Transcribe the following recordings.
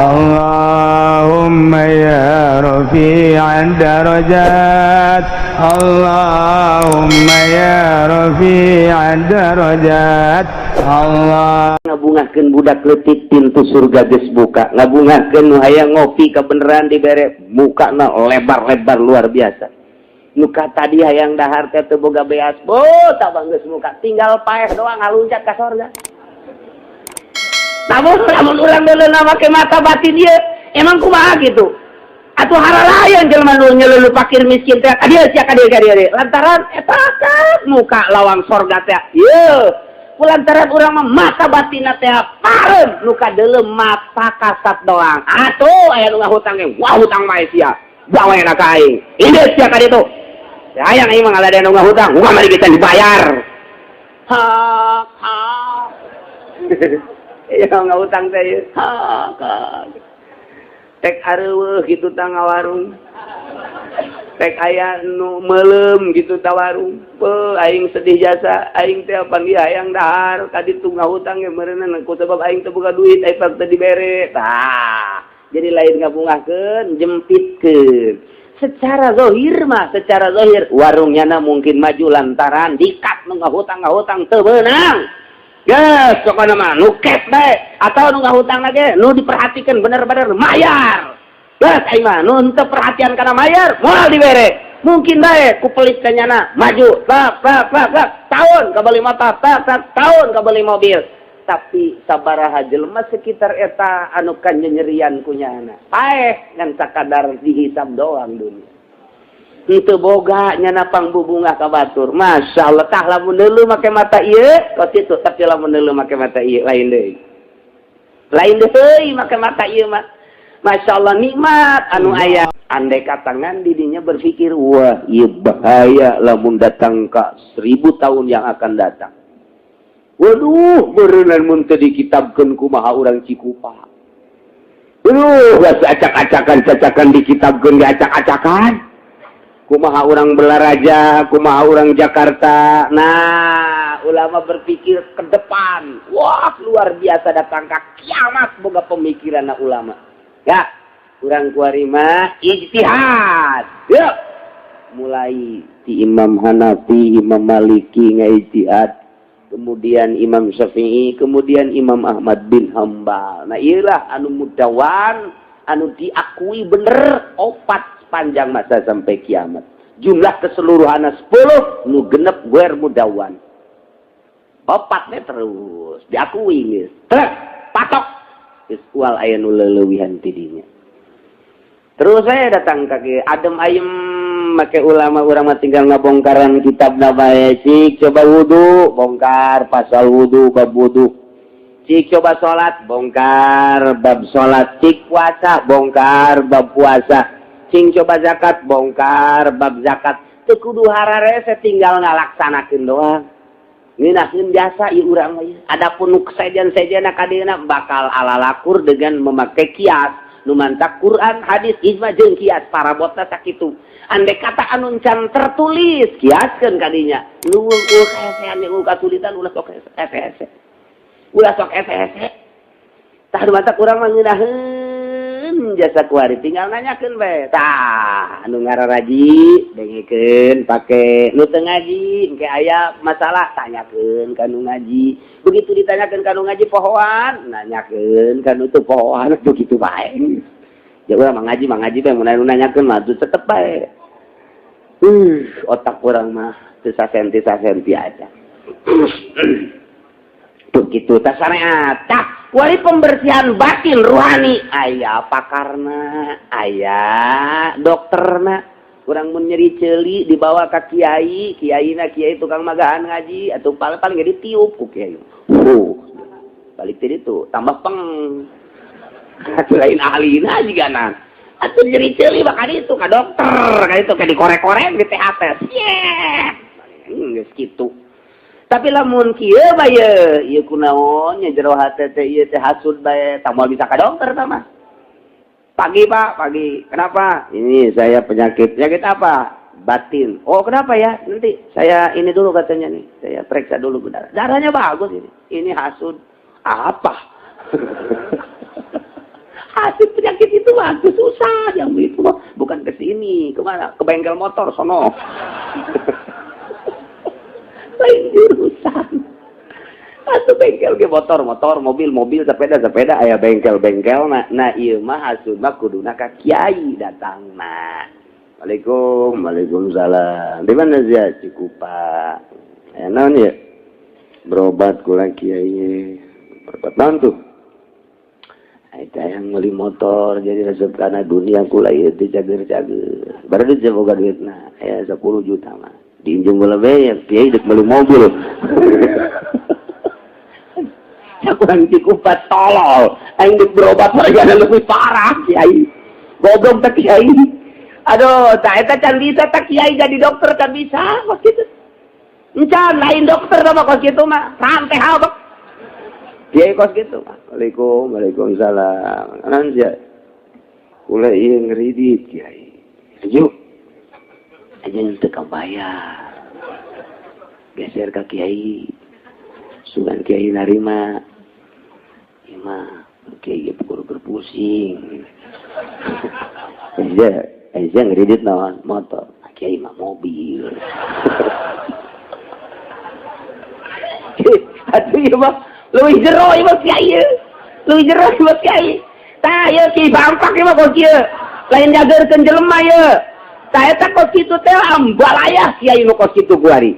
اللهم يا رفيع الدرجات، اللهم يا رفيع الدرجات، الله. Ngabungahkeun budak leutik, pintu surga geus buka. Ngabungahkeun nu hayang ngopi, kebeneran dibere, mukana lebar-lebar luar biasa. Nu tadi hayang dahar teh teu boga beas, bo tabang geus muka, tinggal paeh doang ngaluncat ka sorga. Namun lamun urang deuleu make mata batin ieu, emang kumaha gitu? Atuh haralayan jelema nu nyelulu fakir miskin teh ka dieu sia, ka dieu, ka dieu, lantaran eta kan muka lawang sorga teh ieu. Lantaran urang mah mata batin teh pareum, nu kadeuleu mata kasat doang. Atuh aya nu ngahutang ge, wah, hutang mah sia bawa enak ka aing, ini sia ka ditu hayang aing mah ngaladean nu ngahutang, bukan mari kita dibayar ha ha. Iya, ngahutang teh ieu ha ha, tek areuweuh kitu tah ngawarung, tek aya nu meuleum gitu ta warung. Beuh, aing sedih jasa aing teh panggih hayang dahar ka ditu ngahutang ge meureunna ku sebab aing teu boga duit, aing teu dibere. Tah, jadi lain ngabungahkeun, jempitkeun. Secara zahir mah, secara zahir warungnya na mungkin maju lantaran dikat nu ngahutang, ngahutang teu beunang. Geus pokona mah nu cash bae atau nu ngahutang lagi nu diperhatikan bener-bener mayar. Geus aing mah nu henteu perhatian kana mayar moal dibere. Mungkin bae ku pelit kanyana maju tak tak tak tak, tahun kabeli motor, tak tak, tahun kabeli mobil. Tapi sabaraha jelema sekitar eta anu kanyerian ku nyana? Paeh ngan sakadar dihisab doang dunia. Itu boga nyana pangbubungah ka batur. Masya Allah, tah lamun deuleu make mata ieu kos itu, tapi lamun deuleu make mata ieu lain deui. Lain deui make mata ieu mah. Masya Allah, nikmat anu aya. Andai katangan didinya berpikir, wah, iya bahaya lamun datang ke 1000 tahun yang akan datang. Waduh, berenang mun teu dikitabkeun kumaha urang Cikupa. Waduh, geus acak-acakan cacakan dikitabkeun, diacak-acakan. Kumaha urang Balaraja, kumaha urang Jakarta. Nah, ulama berpikir ke depan. Wah, luar biasa, datang ke kiamat boga pemikiran ulama. Ya, urang kuari mah ijtihad. Yuk. Mulai di Imam Hanafi, Imam Maliki ngaijtihad, kemudian Imam Syafi'i, kemudian Imam Ahmad bin Hambal. Nah, iyalah anu mudawan, anu diakui bener opat sepanjang masa sampai kiamat. Jumlah keseluruhan 10, nu genep guer mudawan. Opatnya terus diakui geus. Trek, patok. Geus ual aya nu leulewihan tidinya. Terus saya datang kaki adem ayem make ulama, urang mah tinggal ngabongkaran kitab bae. Cik coba wudu, bongkar pasal wudu, bab wudu. Cik coba salat, bongkar bab salat. Cik puasa, bongkar bab puasa. Cing coba zakat, bongkar bab zakat. Teu kudu hararese, tinggal ngalaksanakeun doang. Ngeunaheun jasa ieu urang mah ieu. Adapun nu sejen-sejenna kadieuna bakal ala lakur dengan memakai kias. Nu mantak Quran, hadis, ijma jeung kias parabotna sakitu. Andai kata anu can tertulis, kiaskeun kadinya. Nu eueuh kaesean jeung kasulitan, ulah sok hese. Ulah sok hese. Tah, nu mantak urang mah ngeunaheun jasa kuari, tinggal nanyakeun bae. Tah, anu ngararaji dengekeun pake, nu teu ngaji engke aya masalah tanyakeun ka nu ngaji. Begitu ditanyakeun ka nu ngaji pohoan, nanyakeun ka nu teu pohoan, begitu bae. Ya urang mah ngaji bae, mun anu nanyakeun mah tuh tetep bae. Otak urang mah teu sasenti sasenti aja. Begitu tah syariat. Tah, wali pembersihan batin ruhani aya pakarna, aya dokterna. Urang mun nyeri ceuli dibawa ka kiai, kiaina kiai tukang magahan ngaji atau paling paling ge ditiup ku kiai. Balik tadi itu tambah peng. Atuh lain ahlina juga nah. Atuh nyeri ceuli bakal itu ka dokter, ka itu ka dikorek-korek di THT. Yeah. Geus kitu. Tapi lamun kieu bae ieu kunaon nya jero hate teh, ieu teh hasud bae, tah moal bisa ka dokter tah mah. Pagi, Pak, pagi. Kenapa? Ini saya penyakit. Penyakit apa? Batin. Oh, kenapa ya? Nanti saya ini dulu katanya nih. Saya periksa dulu benar. Darahnya bagus ini. Ini hasud. Apa? Hasud. Itu mah susah yang itu mah bukan ke sini, kemana? Ke bengkel motor sono. Lain jurusan. Atuh bengkel ge motor, motor, mobil, mobil, sepeda, sepeda aya bengkel-bengkel nah. Nah ieu mah hasud mah kuduna ka kiai datangna. Waalaikum, waalaikumsalam. Di mana sih Cikupa? Eh, naon ya? Berobat kula kiai. Berobat naon tuh? Eta yang beli motor jadi resep karena dunia kula ieu teh cager-cager. Baru duit boga duitna, aya 10 juta mah. Diinjung bola be ya kiai dek beli mobil. Kurang Cikupa tolol. Aing dek berobat hargana lebih parah kiai. Goblok teh kiai. Aduh, tak eta can bisa tak kiai jadi dokter can bisa kos kitu. Encan lain dokter mah kos kitu mah, rantai habek. Kiai kos kitu mah. Waalaikum, waalaikumsalam. Naon sia? Kula ieu ngeridit kiai. Ayo. Aja teu kabayar. Geser ka kiai. Sugan kiai narima. Ieu mah kiai ge pukul berpusing. Iya. Aisyah ngeridit naon motor, kiai mah mobil. Atuh ieu mah leuwih jero ieu mah kiai. Leuwih jero ieu mah kiai. Tah ieu kiai bangpak ieu mah kos kieu. Lain jageurkeun jelema ieu. Tah eta kos kitu teh ambalayah kiai nu kos kitu kuari.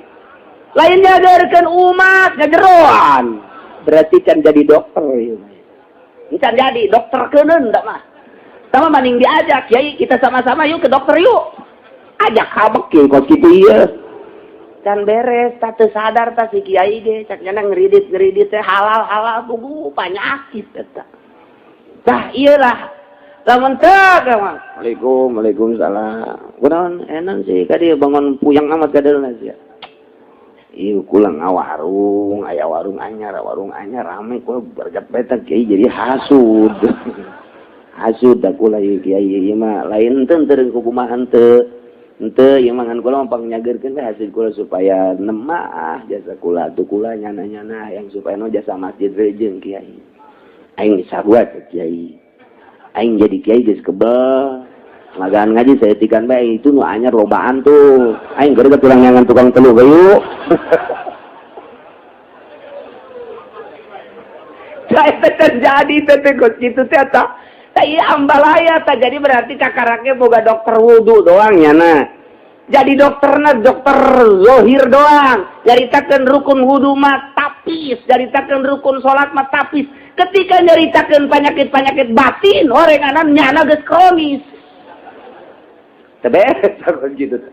Lain jageurkeun umat ngajeroan. Berarti can jadi dokter ieu mah. Can jadi dokter keuneun da mah. Sama maning diajak, kiai kita sama-sama yuk ke dokter yuk. Ajak habek kieu kos kitu ieu. Can beres, tak teu sadar ta si kiai ge, cak nyana ngeridit-ngeridit teh halal-halal pugu panyakit eta. Tah ieu lah. Lamun teu mah. Waalaikum, waalaikumsalam. Kunaon enan sih ka dieu bangun puyang amat ka dieu sia. Ieu kula ngawarung, aya warung anyar rame kula berjap eta kiai jadi hasud. Hasud da kula ieu kiai ieu mah lain teu teu kumaha henteu. Henteu ieu mah ngan kula mah pangnyageukeun we hasud kula supaya nemah jasa kula atuh kula nyana-nyana yang supaya no jasa masjid rejeung kiai. Aing sarua teh kiai. Aing jadi kiai geus kebel. Magaan ngaji saya tikan bae itu nu anyar lobaan tuh. Aing geus tukang nyangan tukang telu yuk. Saya terjadi teh kos kitu teh eta. Tah ieu ambalaya tah jadi berarti kakaraknya boga dokter wudu doang nyana. Jadi dokterna dokter zohir doang. Nyaritakeun rukun wudu mah tapis, nyaritakeun rukun salat mah tapis. Ketika nyaritakeun penyakit-penyakit batin, orenganan nyana geus kronis. Teu beres gitu.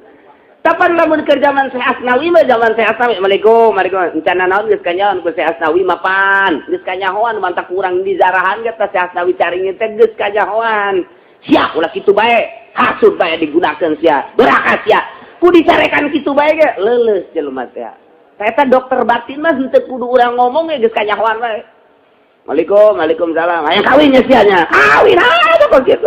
Tapan lamun keur zaman Syekh Asnawi mah zaman Syekh Asnawi, Assalamualaikum, waalaikumsalam. Encana naon geus kanyahoan ku Syekh Asnawi mapan. Geus kanyahoan mantak kurang dizarahan ge teh Syekh Asnawi caringin teh geus kanyahoan. Sia ulah kitu bae, hasud bae digunakeun sia, doraka sia. Ku dicarekan kitu bae ge leuleus jelema teh. Eta dokter batin mah henteu kudu urang ngomong ge geus kanyahoan bae. Waalaikum, waalaikumsalam. Hayang kawin nya sia nya. Kawin atuh kos kitu.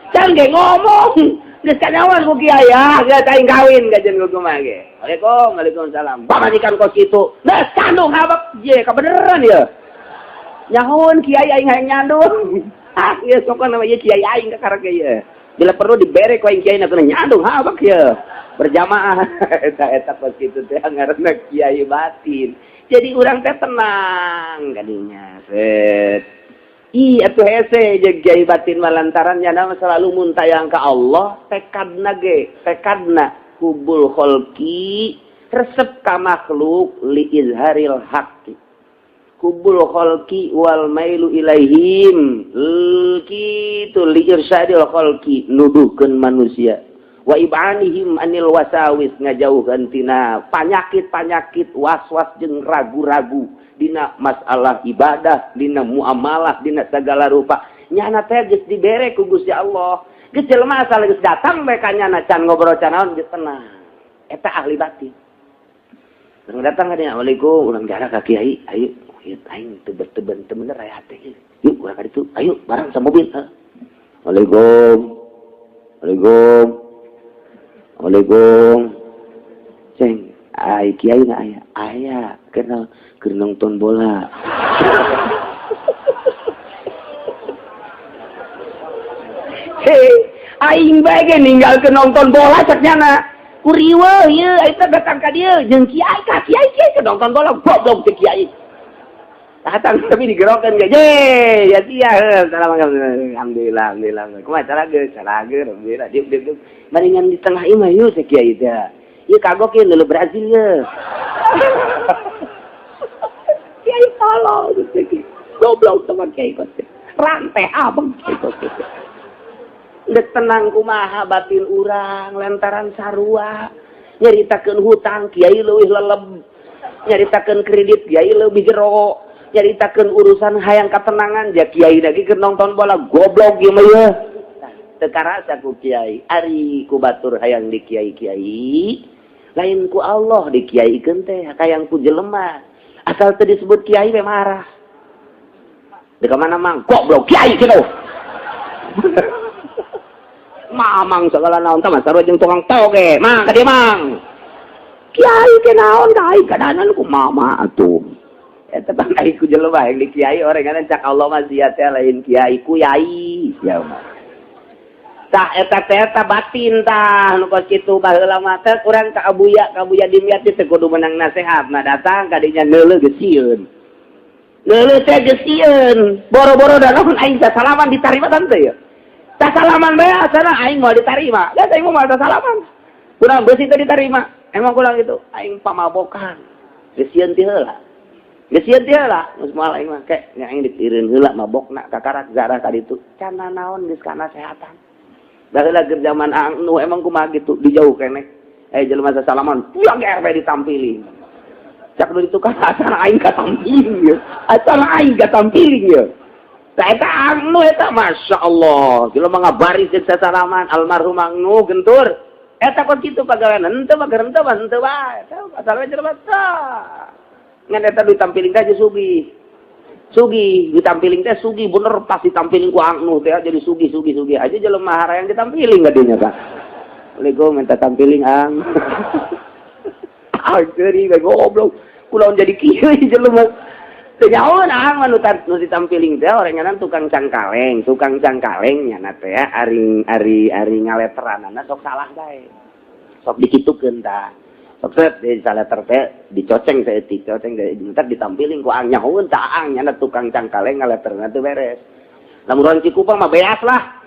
Can ge ngomong. Geus kanyahoan ku kiai ah, geus aing kawin gajen ku kumaha ge. Waalaikum, waalaikumsalam. Pamajikan kos kitu. Geus kandung habak je kabeneran ieu. Nyahoan kiai aing hayang nyandung. Ah, geus sokona mah ieu kiai aing ka karek ieu. Bila perlu dibere ku aing kiai na nyandung habak ieu. Berjamaah eta eta kos kitu teh ngaranna kiai batin. Jadi urang teh tenang kadinya. Set. Ih, atuh hese jeung kiai batin mah lantaran nyana selalu muntayang ka Allah, tekadna ge, tekadna hubul kholqi resep ka makhluk li izharil haqqi. Hubul kholqi wal mailu ilaihim kitu li irsyadil kholqi nuduhkeun manusia. Wa ibanihim anil wasawis ngajauhkeun tina panyakit-panyakit was-was jeung ragu-ragu dina masalah ibadah, dina muamalah, dina segala rupa. Nyana teh geus dibere ku Gusti Allah. Geus jelema asal geus datang bae ka nyana can ngobrol can naon geus tenang. Eta ahli batin. Urang datang ka dinya, "Assalamualaikum, urang jarak ka kiai." Ayo, ieu aing teu teu bener aya hate. Yuk urang ka ditu. Ayo bareng sa mobil. Assalamualaikum. Assalamualaikum. Assalamualaikum. Ceng, ai kiai na aya. Aya, kenal keur nonton bola. Hei, aing bae ge ninggalkeun nonton bola cek nyana. Ku riweuh ieu eta datang ka dieu jeung kiai ka kiai kiai ke nonton bola goblok teh kiai. Datang tapi digerokan ge. Ye, ya sia heuh. Alhamdulillah, alhamdulillah. Kumaha cara ge? Cara ge alhamdulillah. Diuk diuk diuk. Baringan di tengah imah yeuh teh kiai teh. Ieu kagok ieu leuleuh Brazil ye. Kiai tolong goblok sama kiai kos. Rantai abang kiai kos. Dek tenang kumaha batin urang lantaran sarua nyaritakeun hutang kiai leuwih leleb, nyaritakeun kredit kiai leuwih jero, nyaritakeun urusan hayang katenangan ja kiai lagi keur nonton bola goblok ieu mah ye. Teu karasa ku kiai ari ku batur hayang di kiai-kiai lain ku Allah di kiaikeun teh hayang ku jelema asal teu disebut kiai we marah. Di mana mang goblok kiai kitu. Mamang segala naon tah sarua jeung tukang toge mang ka dieu mang kiai ke naon ka aing kadanan ku mama atuh eta tah ai ku jelema yang di kiai orang cak Allah mah sia teh lain kiai ku yai sia mah tah eta teh eta batin tah nu kos kitu baheula mah teh urang ka Abuya Dimyati teh kudu menang nasehat. Nah, datang ka dinya neuleuh geus sieun, neuleuh teh geus sieun boro-boro da naon aing salaman ditarima tante ya. Tak salaman bae asana aing mau diterima. Geus aing mau salaman. Kurang beusi teh diterima. Emang kurang itu aing pamabokan. Geus sieun ti heula. Geus sieun ti heula. Geus moal aing mah kek nya aing diireun heula mabokna kakarak zarah ka ditu. Can naon geus kana sehatan. Baheula keur zaman anu emang kumaha gitu dijauh keneh. Eh jelema salaman, pulang ge RW ditampiling. Cak nu ditu kan asana aing katampiling ye. Asana aing katampiling ye. Tah eta anu eta Masya Allah. Jelema ngabaris jeung sasalaman almarhum anu gentur. Eta kok kitu pagawean henteu mah henteu mah henteu bae. Eta asal we jelema tah. Ngan eta ditampiling teh sugih. Sugih ditampiling teh sugih bener pas ditampiling ku anu teh jadi sugih sugih sugih aja jelema harayang ditampiling kadinya kan. Assalamualaikum minta tampiling ang. Ah geuri goblok. Kulaon jadi kieu jelema. Teu nyaho ang anu nu ditampiling teh orenganan tukang cangkaleng nya teh ari ari ari ngaleteranana sok salah bae. Sok dikitukeun tah. Sok set di saleter teh dicoceng saeutik, coceng entar ditampiling ku ang nyahoeun tah ang nya tukang cangkaleng ngaleterna teu beres. Lamun urang Cikupang mah beas lah.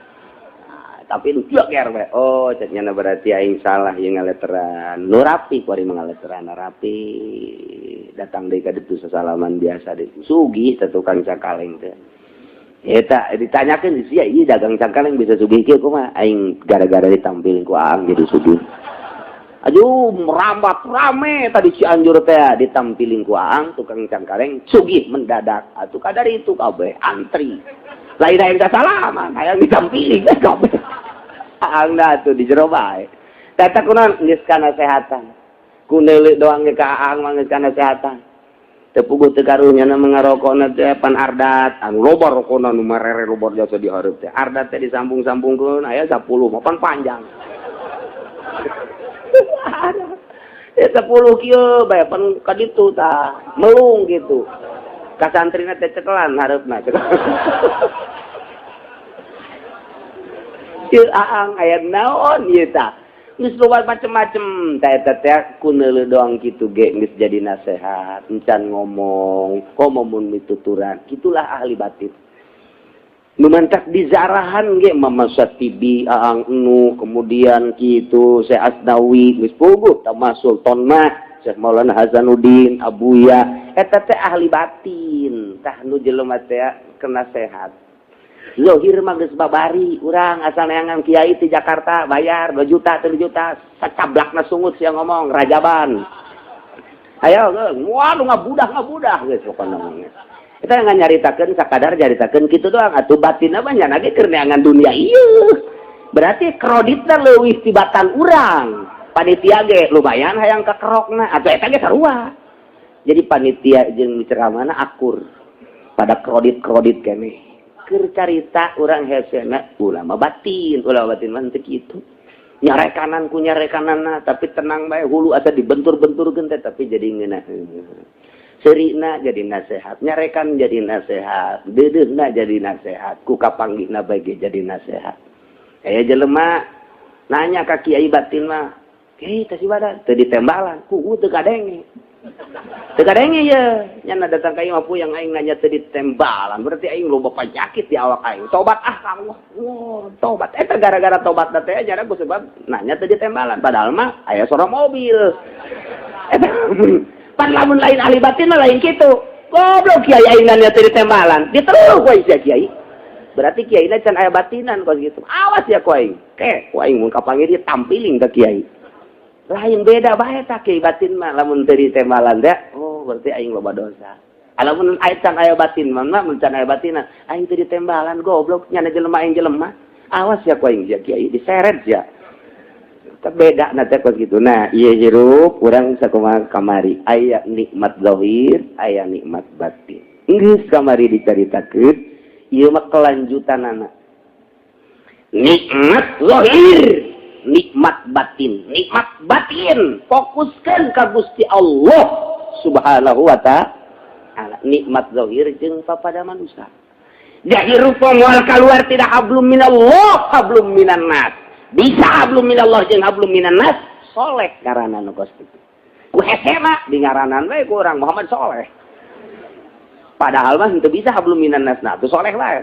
Nah, tapi nu ger we. Oh, cek nyana berarti aing salah ieu ngaleteran. Nu rapi ku ari ngaleteran rapi. Datang deui ka ditu sasalaman biasa deui. Sugih teh tukang cangkaleng teh. Eta ditanyakeun sia ieu dagang cangkaleng bisa sugih kieu kumaha? Aing gara-gara ditampiling ku aang jadi sugih. Aduh, merambat rame tadi Cianjur teh ditampiling ku aang tukang cangkaleng sugih mendadak. Atuh kadar itu kabeh antri. Lain hayang salaman, hayang ditampiling kabeh. Aang dah tuh di jero bae. Eta kunaon geus kana sehatan. Ku neuleuk doang ge ka aang mah geus kana sehatan. Teu puguh teu karunya na ngarokona teh pan ardat, anu loba rokona nu marere loba jasa di hareup teh. Ardat teh disambung-sambungkeun aya 10 mah pan panjang. Ya 10 kieu bae pan ka ditu tah, melung gitu. Ka santrina teh cekelan hareupna. Ieu aang aya naon ieu tah. Geus loba macem-macem tah eta teh ku neuleuh doang kitu ge geus jadi nasehat, encan ngomong, komo mun mituturan. Kitulah ahli batin. Nu mantak dizarahan ge Mama Satibi Aang Nu kemudian kitu Syekh Asnawi geus puguh tamasul ton mah Syekh Maulana Hasanuddin Abuya eta teh ahli batin tah nu jelema teh kena sehat. Zohir mah geus babari urang asal neangan kiai di Jakarta bayar 2 juta 3 juta sacablakna sungut sia ngomong rajaban. Ayo waduh ngabudah geus pokona mah. Kita nggak nyaritakeun sakadar nyaritakeun kitu doang atuh batinna mah nya ge keur neangan dunia ieu. Berarti kreditna leuwih tibatan urang. Panitia ge lumayan hayang kakerokna atuh eta ge sarua. Jadi panitia jeung ceramahna akur pada kredit-kredit keneh. Keur carita urang hesena ulama batin mah teu kitu. Nyarekanan ku nyarekanana tapi tenang bae hulu asa dibentur-benturkeun teh tapi jadi ngeunah. Serina jadi nasehat, nyarekan jadi nasehat, deudeuhna jadi nasehat, ku kapanggihna bae jadi nasehat. Aya jelema nanya ka kiai batin mah, "Kiai, teh badan teu ditembalan." Ku teu kadenge. Teu kadenge ye. Nya datang ka imah, "Puyang aing nanya teu ditembalan, berarti aing loba penyakit di awak aing. Tobat ah ka Allah." Oh, tobat. Eta gara-gara tobat teh nya ku sebab nanya teu ditembalan, padahal mah aya suara mobil. Eta pan lamun lain ahli batin mah lain kitu. "Goblok kiai, aing nanya teu ditembalan." Diteluh ku aing sia kiai. Berarti kiai can aya batinan kos gitu. Awas ya ku aing. Ke, ku aing mun kapanggih dia tampiling ke kiai. Lain, beda bae tah kiai batin mah. Lamun teu ditembalan teh, oh, berarti aing loba dosa. Lamun aya can aya batin mah, mun can aya batinan, aing teu ditembalan, goblok nyana jelema, aing jelema. Awas ya ku aing sia kiai, diseret ya. Beda na teh kos gitu. Nah, ieu hirup urang sakumaha kamari, aya nikmat zahir, aya nikmat batin. Geus kamari dicaritakeun, ieu mah kelanjutanana. Nikmat zahir, nikmat batin, nikmat batin fokuskan ka Gusti Allah Subhanahu wa Ta'ala. Nikmat zahir jeung papada manusia. Jadi rupa moal keluar tidak hablum minallah, hablum minan nas. Bisa hablum minallah jeung hablum minan nas, soleh ngaranna nu kos kitu. Ku hese mah di ngaranan we ku urang Muhammad Soleh. Padahal mah henteu bisa hablum minan nas, nah tuh soleh wae.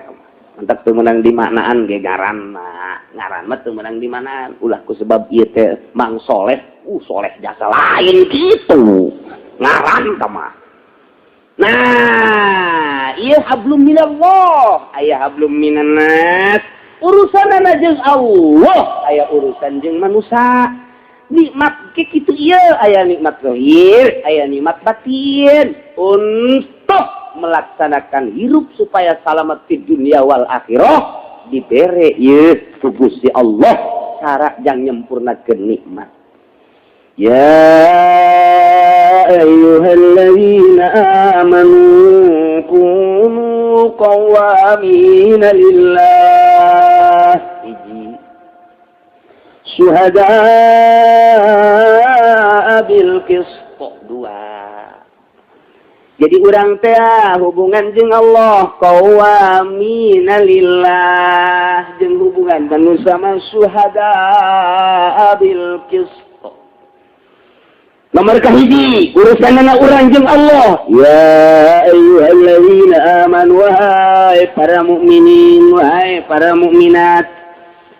Mantak teu meunang dimaknaan ge ngaran mah. Ngaran mah teu meunang dimaknaan. Ulah ku sebab ieu teh Mang Soleh, soleh jasa, lain kitu. Ngaran tah mah. Nah, ieu hablum minallah, aya hablum minan nas. Urusan jeung Allah, aya urusan jeung manusia. Nikmat ke kitu ieu, aya nikmat zahir, aya nikmat batin. Untuk melaksanakan hirup supaya selamat di dunia wal akhirah, dibere ieu ku Gusti Allah cara jang nyempurnakeun nikmat. Ya ayyuhalladzina amanu kunu qawwamina lillah, hiji, syuhada bil qist, dua. Jadi urang teh hubungan jeung Allah qawwamina lillah, jeung hubungan manusia mah syuhada bil qist. Nomor kahiji, urusanana urang jeung Allah. Ya ayyuhalladzina amanu, wahai para mukminin, wahai para mukminat,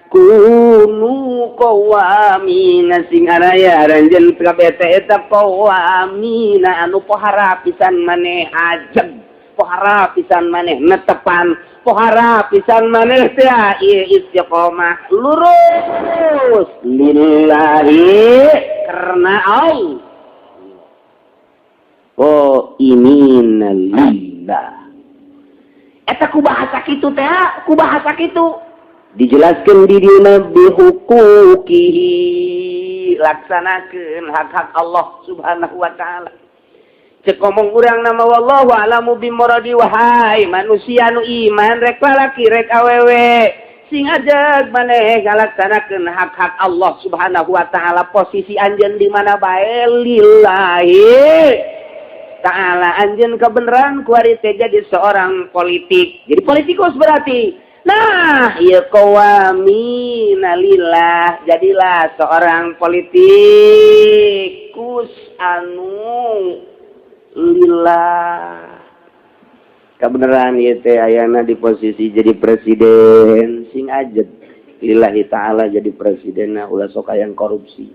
kunu qawwamina, sing araya aranjeun kabeh teh eta qawwamina, anu pohara pisan maneh ajeg, pohara pisan maneh netepan, pohara pisan maneh teh ieu istiqomah lurus lillahi, karena Allah. Oh, ini lillah. Eta ku bahasa kitu teh, ku bahasa kitu dijelaskan di dina bihuquqihi, laksanakeun hak-hak Allah Subhanahu wa Taala. Cek ngomong urang nama, wallahu a'lamu bimuradi. Wahai manusia nu iman, rek lalaki rek awewe, sing ajeg maneh ngalaksanakeun hak-hak Allah Subhanahu wa Taala. Posisi anjeun di mana bae, lillahi ta'ala. Anjeun kebenaran kuari teh jadi seorang politik, jadi politikus berarti. Nah, ieu qawwamina lillah, jadilah seorang politikus anu lillah. Kebenaran ieu teh ayana di posisi jadi presiden, sing ajeg lillahi ta'ala jadi presiden, nah, ulah sok yang korupsi.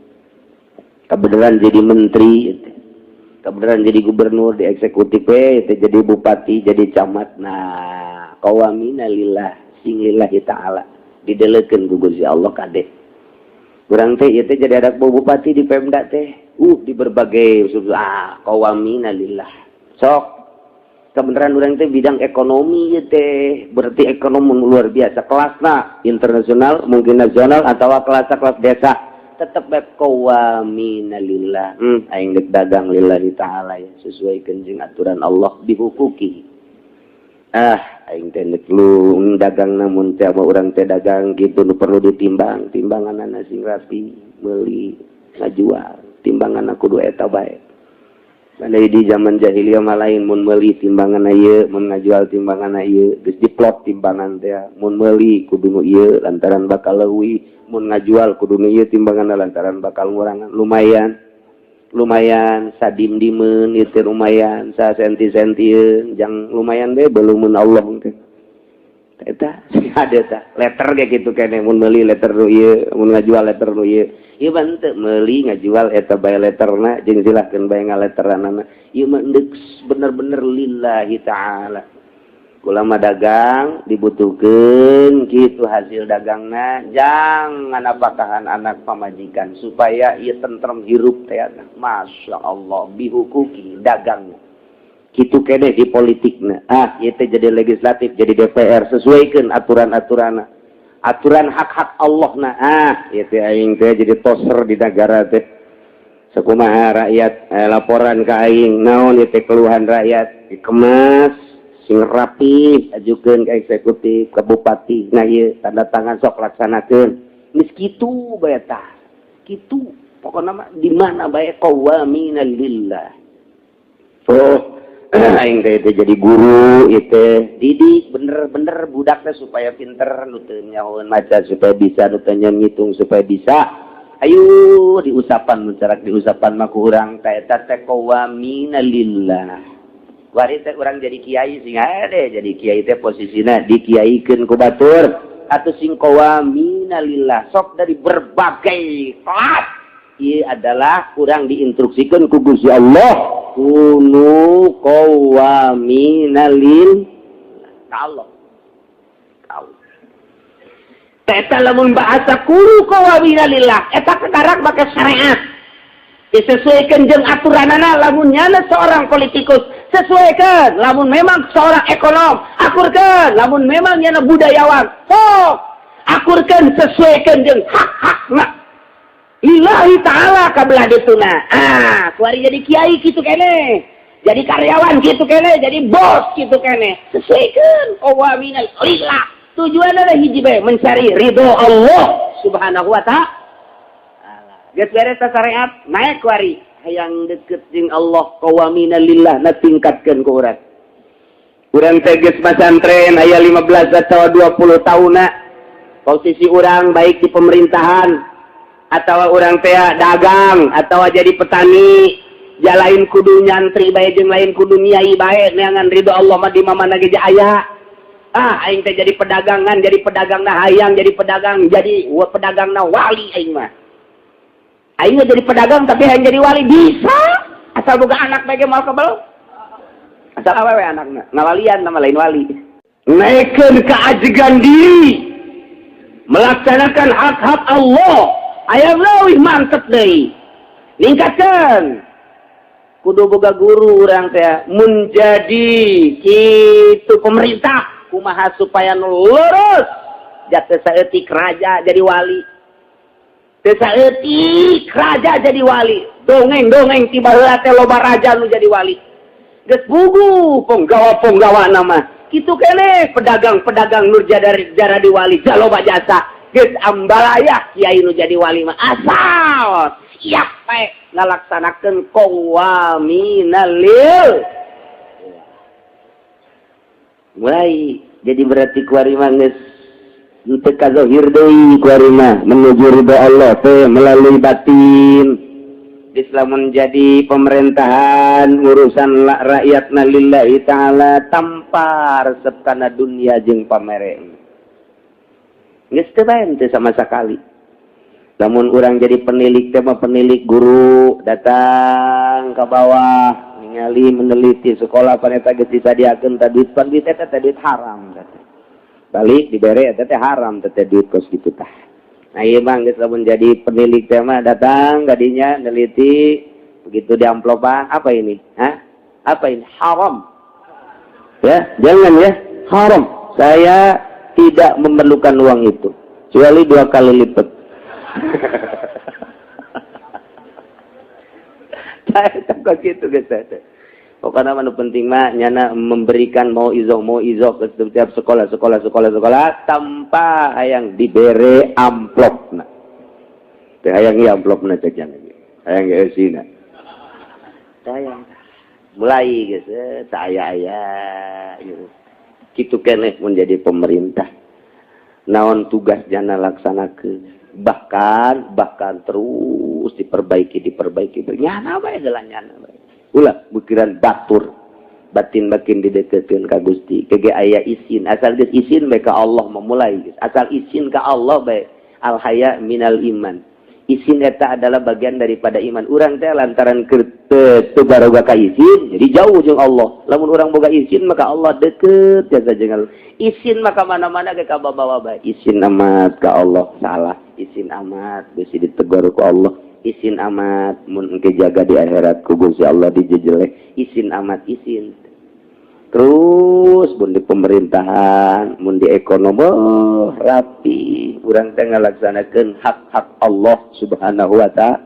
Kebenaran jadi menteri ieu teh. Kebenaran jadi gubernur di eksekutif we, teh jadi bupati, jadi camat. Nah, qawwamina lillah, sing lillahi ta'ala, didelekeun ku Gusti Allah kade. Urang teh ieu teh jadi ada bupati di Pemda teh, di berbagai, ah, qawwamina lillah. Sok kebenaran urang teh bidang ekonomi ieu teh, berarti ekonomi luar biasa, kelasna internasional, mungkin nasional atau kelas kelas desa, tetep bae qawwamina lillah. Aing dek dagang lillahi ta'ala ya, sesuai jeung aturan Allah bihuquqi. Ah, aing teh dek lu dagang, namun teh urang teh dagang gitu nu perlu ditimbang, timbangan sing rapi, meuli ngajual timbangan kudu eta bae. Andai di zaman jahiliyah mah lain, mun meuli timbangan ieu, mun ngajual timbangan ieu, geus diplot timbangan teh. Mun meuli kudu nu ieu lantaran bakal leuwih, mun ngajual kudu nu ieu timbangan lantaran bakal ngurangan. Lumayan, lumayan sadim-dimeun ieu teh, lumayan sa senti-sentieun, jang lumayan be belum Allah teh. Eta ada tah letter kayak gitu kene, mun meuli letter nu ieu, mun ngajual letter nu ieu. Ieu mah henteu, meuli ngajual eta bae letterna jeung silahkeun bae ngaletteranana. Ieu mah endek bener-bener lillahi ta'ala. Kula mah dagang dibutuhkeun kitu, hasil dagangna jangan apakahan anak pamajikan supaya ieu tentrem hirup teh. Masya Allah, bihukuki dagang gitu kene di politikna. Ah, ieu teh jadi legislatif, jadi DPR, sesuaikan aturan-aturan, aturan hak-hak Allah. Nah, ah, ieu teh aing teh jadi toser di negara teh sakumaha rakyat laporan ke aing, naon ieu teh keluhan rakyat, dikemas sing rapi, ajukeun ke eksekutif, ke bupati. Nah, ieu tanda tangan, sok laksanakeun. Geus kitu bae tah, kitu pokokna mah di mana bae qawwamina lillah. Oh, aing teh jadi guru itu didik bener-bener budaknya supaya pinter, nu teu nyahoeun maca supaya bisa, nu teu ngitung supaya bisa. Ayo diusapan, mencarak diusapan mah ku urang teh, eta teh qawwamina lillah. Wari teh urang jadi kiai sing ade, jadi kiai teh posisina dikiaikeun ku batur atau sing qawwamina lillah. Sok dari berbagai kelas, ieu adalah kurang diinstruksikan ku Gusti Allah, kunu qawwamina lil Allah. Kau eta lamun bahasa kunu qawwamina lillah, eta kekarak make syariat disesuaikan jeung aturanana. Lamun nyana seorang politikus, sesuaikan. Lamun memang seorang ekonom, akurkan. Lamun memang nyana budayawan, sok akurkan, sesuaikan jeung hak-hakna lillahi ta'ala kabelah dituna. Ah, kuari jadi kiai gitu kene, jadi karyawan gitu kene, jadi bos gitu kene, sesuaikan qawwamina lillah. Tujuan adalah hiji bae, mencari ridho Allah Subhanahu wa Ta'ala. Geus beres syariat, naik kuari hayang deket jeung Allah, qawwamina lillah na tingkatkeun ku urang. Urang teh geus masantren aya 15 atau 20 tahunna, posisi urang baik di pemerintahan atau urang teh dagang atau jadi petani, jalain kudu nyantri bae jeung lain kudu nyai bae, neangan ridho Allah mah di mana ge aya. Ah, aing teh jadi pedagangan, jadi pedagang na hayang jadi pedagang, jadi pedagang na wali. Aing mah, aing jadi pedagang tapi hayang jadi wali bisa, asal boga anak bae ge moal kebel, asal awewe anakna ngawalian nama lain wali. Naikkeun keajegan diri melaksanakan hak-hak Allah, aya leuwih mantep deui, ningkatkeun kudu boga guru. Urang teh menjadi kitu pemerintah kumaha supaya nu lurus, jatuh saeutik raja jadi wali, teu saeutik raja jadi wali. Dongeng-dongeng ti baheula teh loba raja nu jadi wali, geus bugu penggawa-penggawa nama. Kitu kene pedagang-pedagang nu jara di wali, jaloba jasa, geus ambalaya. Kiai nu jadi wali mah asal siap bae ngalaksanakeun qawwamina lil. Mulai jadi berarti kuari mah geus henteu kazohir deui, kuari mah menuju ridho Allah teh melalui batin. Islam menjadi pemerintahan, urusan rakyat na lillahi ta'ala, tanpa resep kana dunia jeung pamere, geus teu bae teu sama sekali. Namun orang jadi penilik teh mah, penilik guru datang ke bawah, ningali, meneliti sekolah paneta geus disadiakeun teh duit, pan duit eta teh duit haram teh. Balik dibere eta teh haram teh duit kos kitu tah. Nah, iya bang, geus lamun jadi penilik teh mah datang gadinya neliti, begitu di amplopan, apa ini? Hah? Apa ini? Haram. Ya, jangan ya, haram. Saya tidak memerlukan uang itu, kecuali dua kali lipat. Saya takut gitu guys. Pokoknya mana penting mah nyana memberikan mau izoh ke setiap sekolah, sekolah, sekolah, sekolah tanpa hayang dibere amplop nah. Teh hayang ieu amplop na cek nya. Hayang ge eusina. Hayang. Mulai geus aya-aya gitu. Kitu keneh mun jadi pemerintah. Naon tugas jana laksanakeun. Bahkan bahkan terus diperbaiki diperbaiki, nyana bae heula, nyana bae. Ulah pikiran batur. Batin makin dideketkeun ka Gusti. Kege aya isin, asal geus isin bae ka Allah memulai geus. Asal isin ka Allah bae, al haya minal iman. Isin eta adalah bagian daripada iman. Urang teh lantaran teu baroga ka isin, jadi jauh jeung Allah. Lamun urang boga isin maka Allah deket jasa jeung Allah. Isin maka mana-mana ge kabawa bae. Isin amat ka Allah salah, isin amat bisi ditegur ku Allah. Isin amat mun engke jaga di akhirat ku Gusti Allah dijejeleh. Isin amat, isin. Terus mun di pemerintahan, mun di ekonomi, oh, rapi. Urang teh ngalaksanakeun hak-hak Allah Subhanahu wa Ta'ala.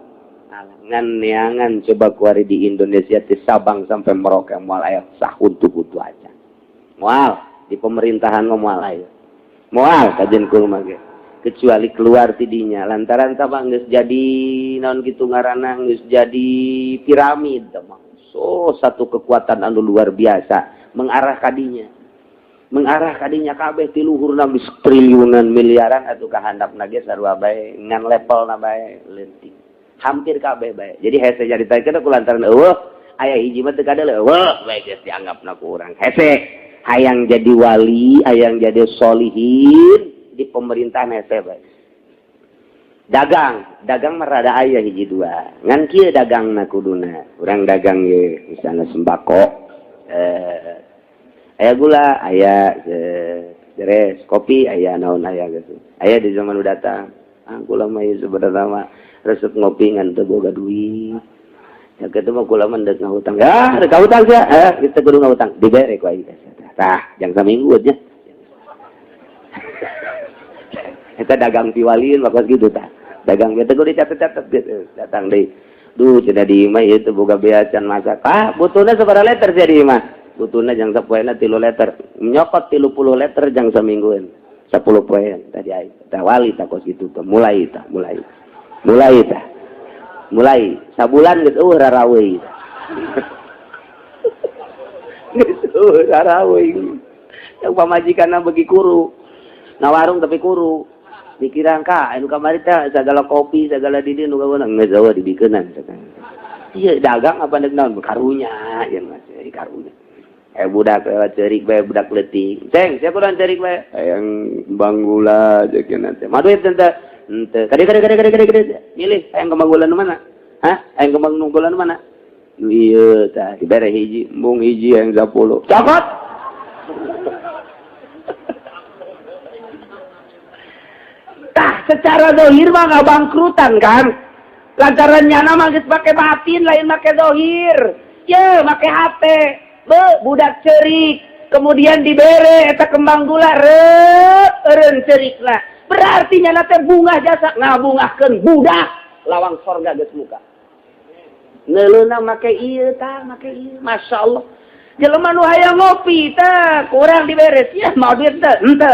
Ngan neangan coba kuari di Indonesia di Sabang sampai Merauke moal aya sahuntu-huntu aja. Moal di pemerintahan mah moal aya. Moal kajen kumaha ge. Kecuali keluar tidinya lantaran Sabang geus jadi naon kitu ngaranna, geus jadi piramid mah. So satu kekuatan anu luar biasa mengarah kadinya, mengarah kadinya kabeh ti luhurna geus triliunan miliaran atuh ka handapna ge sarua bae, ngan levelna bae leutik, hampir kabeh bae. Jadi hese nyaritakeun ku lantaran eueuh aya hiji mah teu kadeuleu, eueuh bae geus dianggapna ku urang hese. Hayang jadi wali, hayang jadi solihin di pemerintahan hese bae. Dagang, dagang mah rada aya hiji dua, ngan kieu dagangna kuduna urang dagang ye misalnya sembako, aya gula, aya beres, kopi aya, naon aya gitu. Aya di zaman udah datang, ah, kula mah ieu sebenarnya mah resep ngopi ngan teu boga duit ya, kitu mah kula mah ndek ngahutang ya, rek ngahutang sia, eh, kita kudu ngahutang, dibere ku aing teh. Tah, jang saminggu nya eta dagang piwalieun mah gitu. Tah, dagang teh kudu dicatet-catet gitu. Datang deui, duh cenah, di imah ieu teu boga bea can masak. Ah, butuhna sabaraha liter sia di imah? Butuhna jang sapoena 3 liter. Nyokot 30 liter jang saminggueun, 10 poean tadi aing tah. Wali tah kos kitu tah. Mulai tah, mulai, mulai tah, mulai sabulan geus eueuh raraweui, geus eueuh raraweui. Yang pamajikanna bagi kuru na warung, tapi kuru mikiran ka anu kamari teh segala kopi segala di nu kaweunang geus eueuh dibikeunan. Iya, dagang apa nek naon karunya ya, Mas, karunya. Eh, budak lewat cerik bae, budak leutik. Ceng, siapa kurang cerik bae? Hayang kembang gula jeung nanti. Mah duit teh henteu. Kade kade kade kade kade kade. Milih hayang kembang gula nu mana? Hah? Hayang kembang gula nu mana? Nu ieu tah, dibere hiji, embung hiji yang 10. Cokot. Tah, secara dohir mah nggak bangkrutan kan? Lantaran nyana mah geus make batin, lain make dohir. Ye, make hate. Be, budak cerik, kemudian dibere eta kembang gula, rep, eureun cerikna. Berarti nyana teh bungah jasa ngabungahkeun budak, lawang sorga geus muka. Neuleuna make ieu tah, make ieu. Masya Allah. Jelema nu hayang ngopi tah, kurang diberes. Ya, mau duit teh, henteu.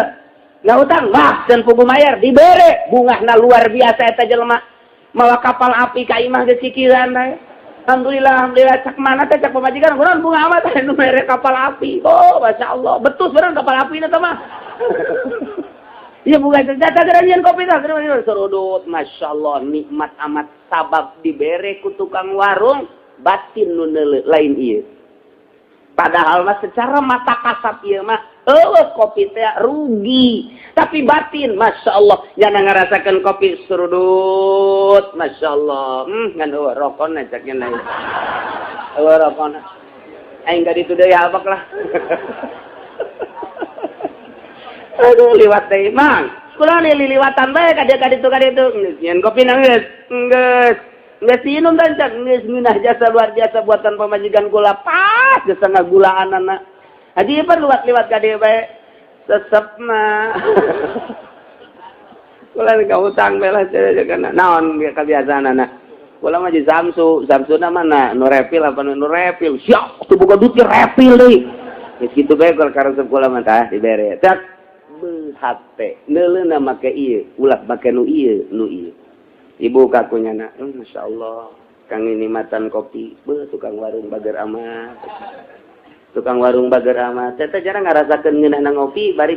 Nggak utang, wah, dan pugu mayar, dibere. Bungahna luar biasa eta jelema. Mawa kapal api ka imah geus sikiran teh. Alhamdulillah, alhamdulillah, cak mana teh, cak pamajikan, kurang bunga amat teh nu mere kapal api. Oh, Masya Allah, betul bener kapal api na mah. Iya, bunga senjata geranyian kopi tah, serudut, Masya Allah, nikmat amat sabab dibere ku tukang warung, batin nu lain ieu. Padahal mah secara mata kasat ieu mah eueuh kopi teh rugi, tapi batin Masya Allah jangan ngerasakan kopi serudut, Masya Allah. Ngan eueuh rokona caknya na. Eueuh rokona. Aing ka ditu deui abak lah. Aduh, liwat deui, Mang. Kula liliwatan bae ka dieu ka ditu ka ditu. Geus nyeun kopi na geus. Geus. Geus minum dan cak geus ngeunah jasa luar biasa buatan pamajikan kula pas geus ngagulaan anak. Haji Ipar liwat-liwat ka dieu bae. Sesepna. Kula ka utang bae lah kana. Naon kebiasaanana? Kula mah di Samsu, Samsuna mana? Nu repil apa nu repil? Siap, tuh boga duit repil deui. Geus kitu bae kalau karesep kula mah tah dibere. Tak hate neuleuna make ieu, ulah make nu ieu, nu ieu. Ibu kakunya na, Masya Allah. Kang ini matan kopi. Beuh, tukang warung bager amat. Tukang warung bager amat. Teh jarang ngarasakeun ngeunahna ngopi bari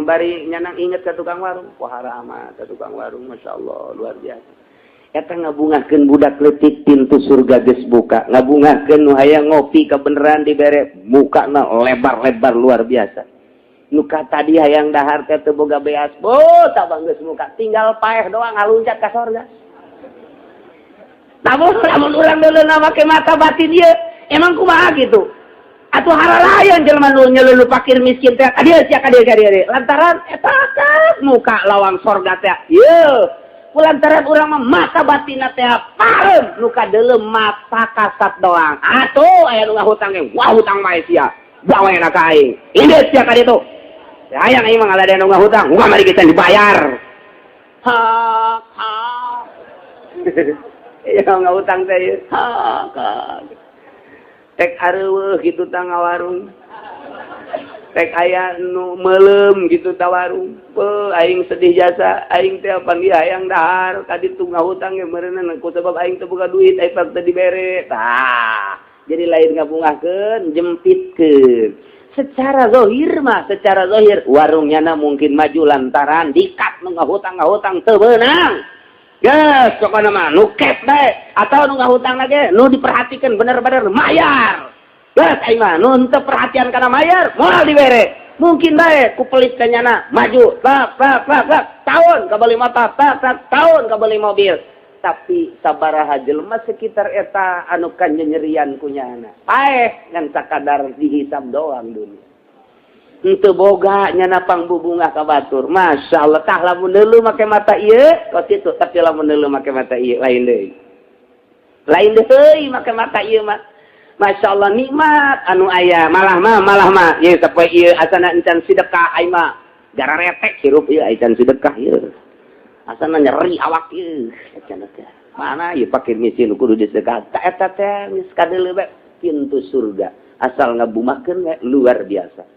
bari nyanang inget ke tukang warung. Pohara amat ke tukang warung, Masya Allah, luar biasa. Eta ngabungahkeun budak leutik, pintu surga geus buka. Ngabungahkeun nu hayang ngopi, kebeneran dibere, mukana lebar-lebar luar biasa. Nu tadi hayang dahar teh teu boga beas, oh tabang geus muka, tinggal paeh doang ngaluncat ka sorga. Namun lamun urang deuleu make mata batin ieu, emang kumaha gitu? Atuh haralayan jelema nu nyelulu fakir miskin teh, kadieu sia, kadieu, kadieu. Lantaran eta muka lawang sorga teh. Ieu lantaran urang mah mata batinna teh pareum, nu kadeuleu mata kasat doang. Atuh aya nu ngahutang ge, wah, hutang mah sia. Bawa enak ka aing. Ini sia ka ditu. Hayang aing mah ngaladean nu ngahutang, wah, mari kita dibayar. Ha ha. Iya, ngahutang teh. Ha ha. Tek areuweuh gitu tah ngawarung. Tek aya nu meuleum gitu ta warung. Beuh, aing sedih jasa, aing teh panggih hayang dahar, ka ditu ngahutang ge meureunna ku sebab aing teu boga duit, aing teu dibere. Tah, jadi lain ngabungahkeun, jempitkeun. Secara zohir mah, secara zohir warungnya na mungkin maju lantaran dikat nu ngahutang ngahutang teu beunang. Yes, pokoknya mah nu cash bae atau nu ngahutang lagi nu diperhatikan bener-bener mayar. Yes, aing mah nu henteu perhatian kana mayar, moal dibere. Mungkin bae ku pelit nyana maju, tak tak tak tak, tahun kabeli motor, tak tak, tahun kabeli mobil. Tapi sabaraha jelema sekitar eta anu kanyerian ku nyana? Paeh ngan sakadar dihisab doang dunia. Henteu boga nyana pangbubungah ka batur. Masya Allah, tah lamun deuleu make mata ieu kos kitu, tapi lamun deuleu make mata ieu lain deui. Lain deui make mata ieu mah. Masya Allah, nikmat anu aya malah mah ieu sapoe ieu asana encan sedekah, aing mah gararetek hirup ieu encan sedekah ieu. Asana nyeri awak ieu cenah teh. Mana ieu fakir miskin kudu disedekah. Ta eta teh geus kadeuleu bae pintu surga. Asal ngabumahkeun we luar biasa.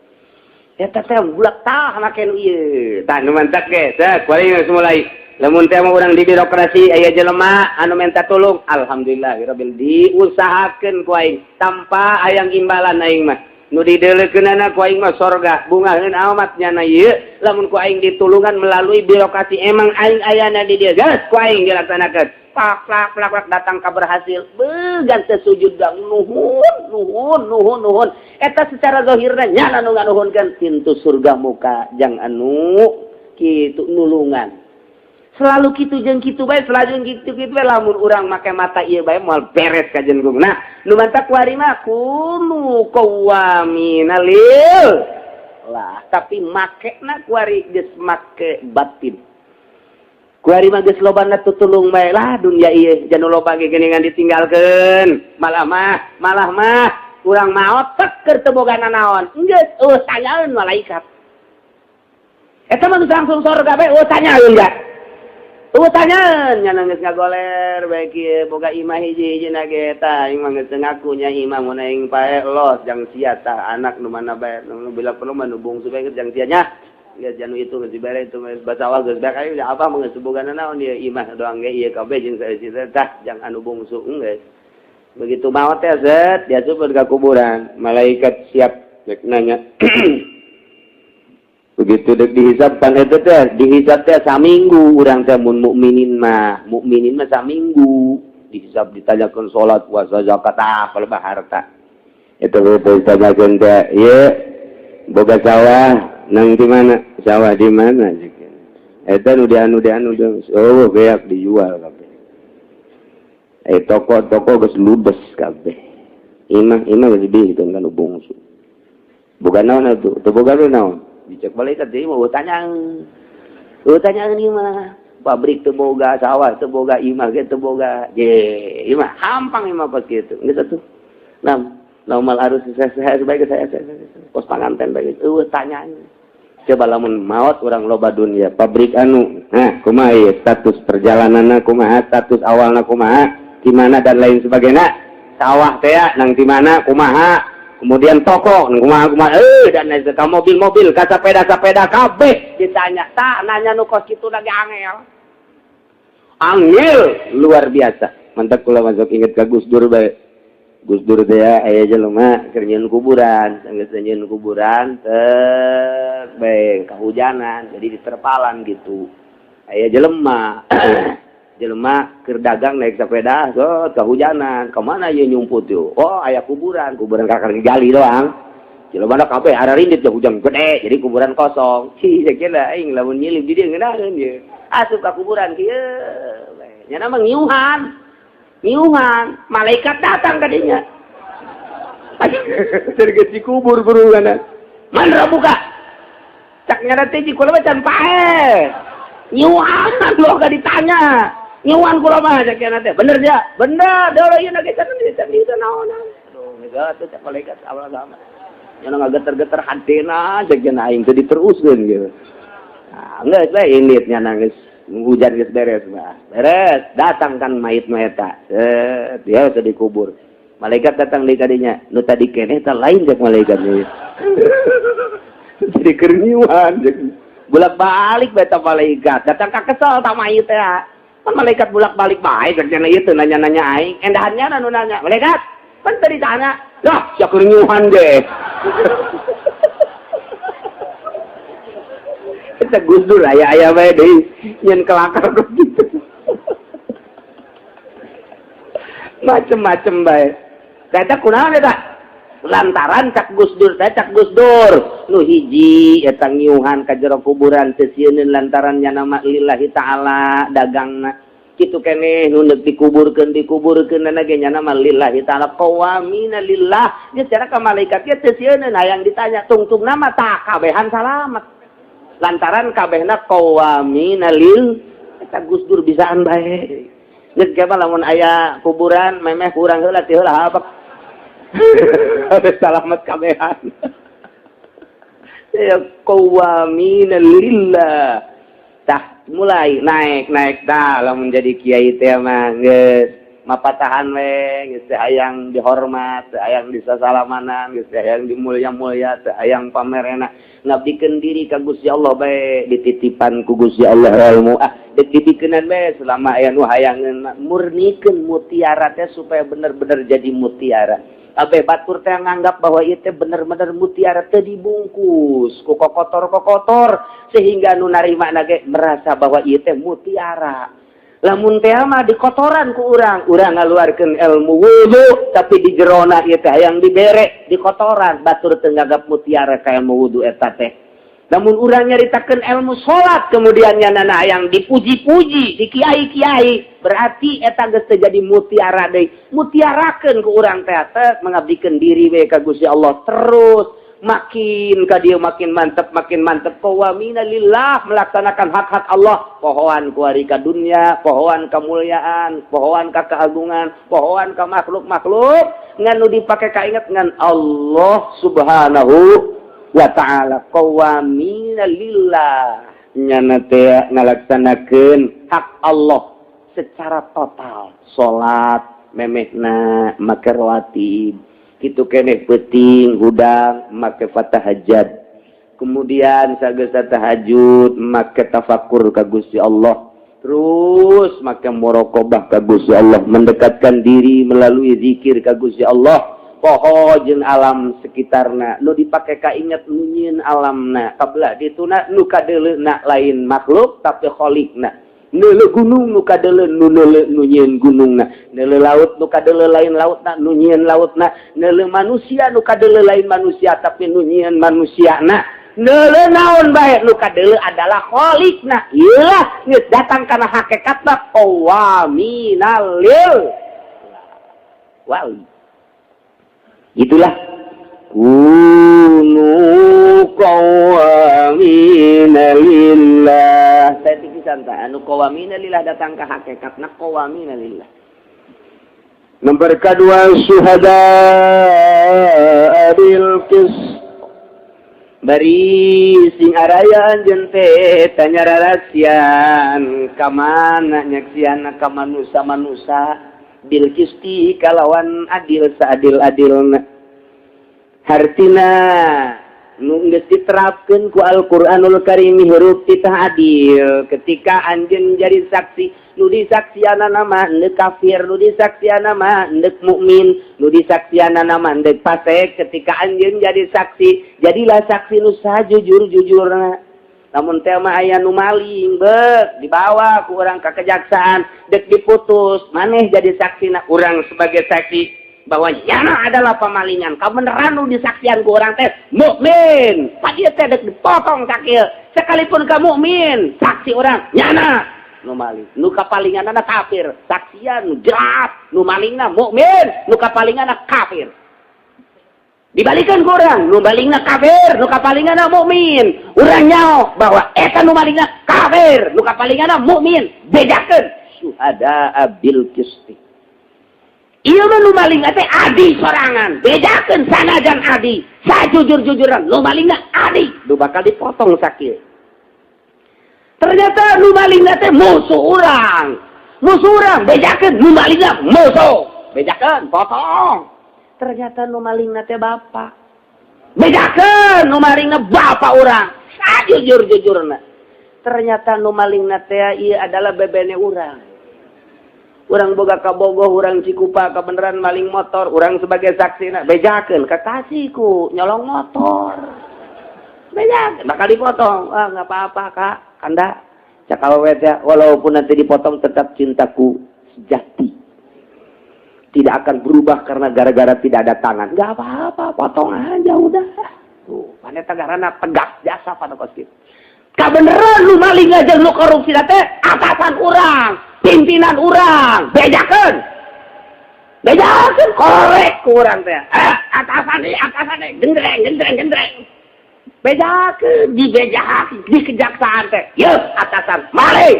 Eta teh bulak tah make nu ieu. Tah, nu mantak ge, tah kuari geus mulai. Lamun teh mah urang di birokrasi aya jelema anu minta tulung, alhamdulillah rabbil diusahakeun ku aing tanpa hayang imbalan aing mah. Nu dideulekeunana ku aing mah sorga, bungaheun amat nyana ieu lamun ku aing ditulungan melalui birokrasi, emang aing ayana di dieu, geus ku aing dilaksanakeun. Plak plak plak plak, datang ka berhasil. Began sujud gang, nuhun nuhun nuhun nuhun. Eta secara zahirna nyana nu nganuhunkeun, pintu surga muka jang anu kitu nulungan. Selalu kitu jeung kitu bae, selalu kitu kitu bae. Lamun urang make mata ieu bae moal beres ka jenggung. Nah, nu mantak kuari mah kunu qawwamina lil lah, tapi makena kuari geus make batin. Kuari mah geus lobana tutulung bae lah dunia ieu, janu loba ge geuningan ditinggalkeun. Malah mah urang maot tek keur teu boga nanaon. Geus eueuh tanyaeun malaikat. Eta mah geus langsung sorga bae, eueuh tanyaeun ga? Eueuh tanyaeun, nya geus ngagoler bae kieu boga imah hiji-hiji na ge eta aing mah geus ngaku nya imah mun aing paeh los jang sia tah anak nu mana bae nu bila perlu mah nu bungsu bae jang sia nya. Geus janu itu geus dibere itu geus basawah geus bae aing apa mah geus boga naon ieu imah doang ge ieu kabeh jeung saeusi tah jang anu bungsu geus. Begitu maot teh zet diasupkeun ka kuburan, malaikat siap rek nanya. Begitu dek dihisab pan eta teh dihisab teh saminggu urang teh mun mukminin mah saminggu dihisab, ditanyakeun salat, puasa, zakat, ah kalau harta. Itu ditanyakeun teh ieu boga sawah nang di mana, sawah di mana, eta nu dianu dianu, oh beak dijual kabeh, eh toko toko geus ludes kabeh, imah imah geus dibikeun kan bungsu, boga naon atuh, teu boga naon. Dicek malaikat deui mah tanya tanya ieu mah pabrik teu boga, sawah teu boga, imah ge teu boga je, imah hampang imah pas kitu geus atuh. Nah, normal harus saya sebaik saya pos panganten bae eueuh tanya. Coba lamun maot urang loba dunia, pabrik anu, nah kumaha ieu status perjalananna, kumaha status awalna, kumaha di mana dan lain sebagainya, sawah teh nang di mana, kumaha, kemudian toko kumaha kumaha, eh dan lain sebagainya, mobil-mobil ka sepeda-sepeda kabeh ditanya. Tak nanya nu kos kitu lagi angel angel luar biasa. Mantap, kula masuk inget ka Gus Dur bae. Gus Dur teh ya, aya jelema keur nyieun kuburan, geus nyieun kuburan teh bae kahujanan, jadi diterpalan gitu. Aya jelema jelema keur dagang naik sepeda, so kehujanan, kemana ieu nyumput yeuh? Oh, aya kuburan, kuburan kakar gali doang. Jelema kabeh ararindit ya, hujan gede, jadi kuburan kosong. Cih, kira aing lamun nyilip di dieu ngeunaheun ieu. Asup ka kuburan kieu. Nya mah ngiuhan. Ngiuhan, malaikat datang ka dinya. Geus dikubur guru. Man buka. Cak nyana teh kula mah can paeh. Ngiuhan lo gak ditanya. Ngiuhan kula mah cak nyana teh. Bener dia? Bener. Deui ieu ge can can di naonan. Aduh, geus tuh cak malaikat awal sama. Nyana ngageter-geter hatena cak nyana aing teh diteruskeun gitu. Nah, geus we indit nyana geus hujan geus beres mah. Beres, datang kan mayit mah eta. Set, dia sudah dikubur. Malaikat datang di kadinya. Nu tadi keneh eta lain cek malaikat nih. Jadi keur ngiuhan bolak-balik beta malaikat. Datang ka kesel tak mayit teh. Kan malaikat bolak-balik bae kerjana ieu teu nanya-nanya aing. Endahannya nu nanya. Malaikat, kan tadi tanya. Lah, sia keur ngiuhan deh. Eta Gus Dur aya-aya bae deui nyen kelakar gitu. Macem-macem bae. Eta kunaon eta? Lantaran cak Gus Dur teh, cak Gus Dur nu hiji eta ngiuhan ka jero kuburan teu sieuneun lantaran nya nama lillahi ta'ala dagangna. Kitu keneh nu neuk dikuburkeun dikuburkeun ge nya nama lillahi ta'ala qawamina lillah. Nya cara ka malaikat ge teu sieuneun hayang ditanya tungtung nama tah kabehan salamet. Lantaran kabehna qawamina lil eta Gus Dur bisaan bae. Geus ge lamun aya kuburan memeh kurang heula ti heula habak. Salamet kabehan. Ya qawamina lillah. Tah mulai naik-naik tah lamun jadi kiai teh mah geus mapatahan we, geus teu hayang dihormat, teu hayang disasalamanan, geus teu hayang dimulya-mulya, teu hayang pamerena, ngabdikeun diri ka Gusti Allah bae, dititipan ku Gusti Allah ilmu ah dititikeun bae selama aya nu hayangeun, murnikeun mutiara teh supaya bener-bener jadi mutiara. Kabeh batur teh nganggap bahwa ieu teh bener-bener mutiara, teu dibungkus ku kokotor-kokotor sehingga nu narima ge merasa bahwa ieu teh mutiara. Lamun teh mah dikotoran ku urang, urang ngaluarkeun ilmu wudu tapi di jerona ieu teh hayang dibere di kotoran, batur teu nganggap mutiara ka ilmu wudu eta teh. Lamun urang nyaritakeun ilmu salat kemudian nyanana hayang dipuji-puji di kiai-kiai, berarti eta geus teu jadi mutiara deui. Mutiarakeun ku urang teh teh mengabdikeun diri we ka Gusti Allah terus makin ka dia makin mantep makin mantep, qawamina lillah, melaksanakan hak-hak Allah, pohoan kuari ka dunia, pohoan kemuliaan, pohoan ka keagungan, pohoan ka makhluk-makhluk, ngan nu dipake kainget ngan Allah Subhanahu wa ta'ala. Qawamina lillah nyana teh ngalaksanakeun hak Allah secara total, salat memehna make rawatib kitu keneh, peuting hudang make fatahajjad, kemudian sageus tahajud make tafakur ka Gusti Allah, terus make muraqabah ka Gusti Allah, mendekatkan diri melalui zikir ka Gusti Allah, poho jeung alam sekitarna, nu dipake kainget nu nyieun alamna, kabelah dituna nu kadeuleuna lain makhluk tapi kholikna. Neuleu gunung, nu kadeuleu nu neuleu nu nyieun gunungna, neuleu laut, nu kadeuleu lain lautna, nu nyieun lautna, neuleu manusia, nu kadeuleu lain manusia tapi nu nyieun manusiana, neuleu naon bae nu kadeuleu adalah kholikna. Ieulah geus datang kana hakikatna qawaminal lil wali. Itulah kunu qawamina lillah. Saya tinggi santai anu qawamina lillah datang ke hakikatna qawamina lillah. Nomor kedua, syuhada bil qis. Bari sing araya anjeun teh tanya rarasian ka mana nyaksian ka manusa-manusa bil qisti kalawan adil saadil-adilna, hartina Nu geus diterapkeun ku Al-Qur'anul Karim, hirup titah adil. Ketika anjeun jadi saksi, nu disaksianana mah endek kafir, nu disaksianana mah endek mukmin, nu disaksianana mah endek fasik, ketika anjeun jadi saksi, jadilah saksi nu sajujur-jujurna. Namun teh mah aya nu maling, beuk dibawa ku urang ka kejaksaan, dek diputus, maneh jadi saksi, urang sebagai saksi bahwa nyana adalah pemalingan. Kabeneran nu disaksian ku urang teh mukmin. Pak, ieu teh dek dipotong sakieu. Sekalipun ka mukmin, saksi urang nyana nu maling. Nu kapalinganana kafir. Saksian nu jelas nu malingna mukmin, nu kapalinganna kafir. Dibalikan ku urang, nu malingna kafir, nu kapalinganna mukmin. Urang nyaho bahwa eta nu malingna kafir, nu kapalinganna mukmin. Bedakeun, syuhada bil qisti. Ieu mah nu maling teh adi sorangan. Bedakeun, sanajan adi, sajujur-jujuran nu malingna adi, nu bakal dipotong sakieu. Ternyata nu malingna teh musuh urang. Musuh urang, bejakeun, nu malingna musuh. Bejakeun, potong. Ternyata nu malingna teh bapak. Bejakeun, nu malingna bapak urang. Sajujur-jujurna. Ternyata nu malingna teh ieu adalah bebene urang. Urang boga kabogoh, urang Cikupa, kebenaran maling motor, urang sebagai saksi na bejakeun, kekasihku nyolong motor. Bejakeun, bakal dipotong. Ah, nggak apa-apa, Kak. Kanda, cak awewe teh, walaupun nanti dipotong tetap cintaku sejati. Tidak akan berubah karena gara-gara tidak ada tangan. Nggak apa-apa, potong aja udah. Tuh, mana tegarana tegak jasa pada kos gitu. Kabeneran lu maling aja, lu korupsi teh atasan urang, pimpinan urang, bejakeun. Bejakeun korek ku urang teh. Eh, atasan nih, atasan nih, gendreng, gendreng, gendreng. Bejakeun, dibejakeun di kejaksaan teh. Yeuh, atasan maling.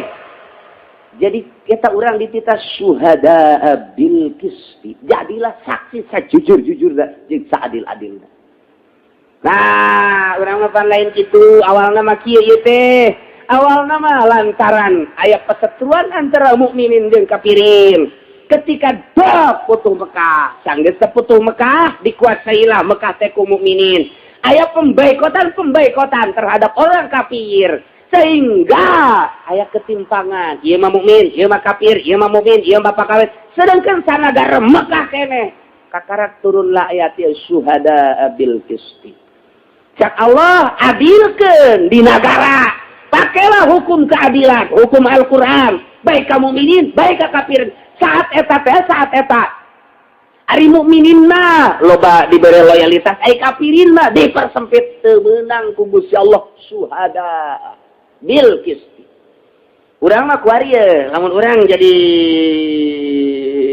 Jadi kita orang dititah syuhada bil qisti. Jadilah saksi sejujur-jujur jeung seadil-adilna. Nah, urang mah pan lain kitu, awalna mah kieu ieu teh. Awalna mah lantaran aya perseteruan antara mukminin jeung kafirin. Ketika dok futuh Mekah, sanggeus futuh Mekah, dikuasailah Mekah teh ku mukminin. Aya pemboikotan-pemboikotan terhadap orang kafir, sehingga aya ketimpangan, ieu mah mukmin, ieu mah kafir, ieu mah mukmin, ieu mah bapak kawin, sedangkan sanagara Mekah keneh. Kakarak turunlah ayat syuhada bil qisti. Cak Allah, adilkeun di nagara, pakailah hukum keadilan, hukum Al-Quran, baik kamu mukminin, baik ka kafir. Saat eta teh, saat eta ari mukminin mah loba diberi loyalitas, ai kafirin mah dipersempit. Teu meunang ku Gusti Allah syuhada bil qisti. Urang mah kuari ye, lamun urang jadi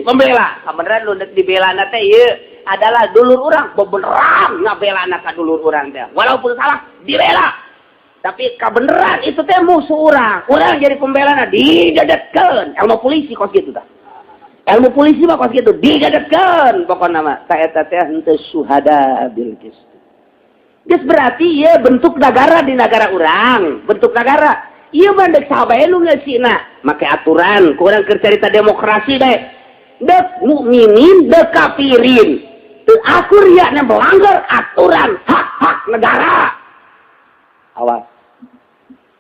pembela, kabeneran lu dek dibela teh ieu adalah dulur urang, bebeneran ngabela ka dulur urang teh. Walaupun salah dibela. Tapi kabeneran itu teh musuh urang. Urang jadi pembela didedetkeun. Ilmu polisi kos kitu tah. Ilmu polisi mah kos kitu, didedetkeun pokona mah. Ta eta teh henteu syuhada bil qisti. Geus berarti ya bentuk negara di negara urang, bentuk negara. Ieu mah dek saha bae nu ngeusina, make aturan, ku urang keur carita demokrasi bae. Dek mukminin, dek kafirin. Teu akur ya melanggar aturan hak-hak negara. Awas.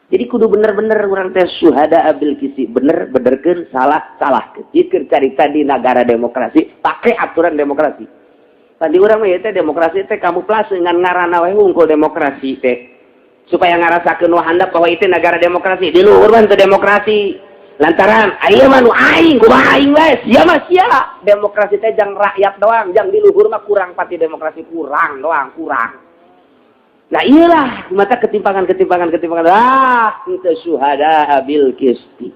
Jadi kudu bener-bener urang teh syuhada bil qisti, bener benerkeun, salah salahkeun. Ieu keur carita di negara demokrasi, pakai aturan demokrasi. Tadi urang mah teh demokrasi teh kamuflase, ngan ngaranna we hungkul demokrasi teh. Supaya ngarasakeun nu handap bahwa itu negara demokrasi. Di luhur mah teu demokrasi. Lantaran aya mah nu aing, kumaha aing we, sia mah sia. Demokrasi teh jang rakyat doang, jang di luhur mah kurang pati demokrasi, kurang doang, kurang. Nah, iyalah mata ketimpangan, ketimpangan, ketimpangan. Ah, itu syuhada bil qisti.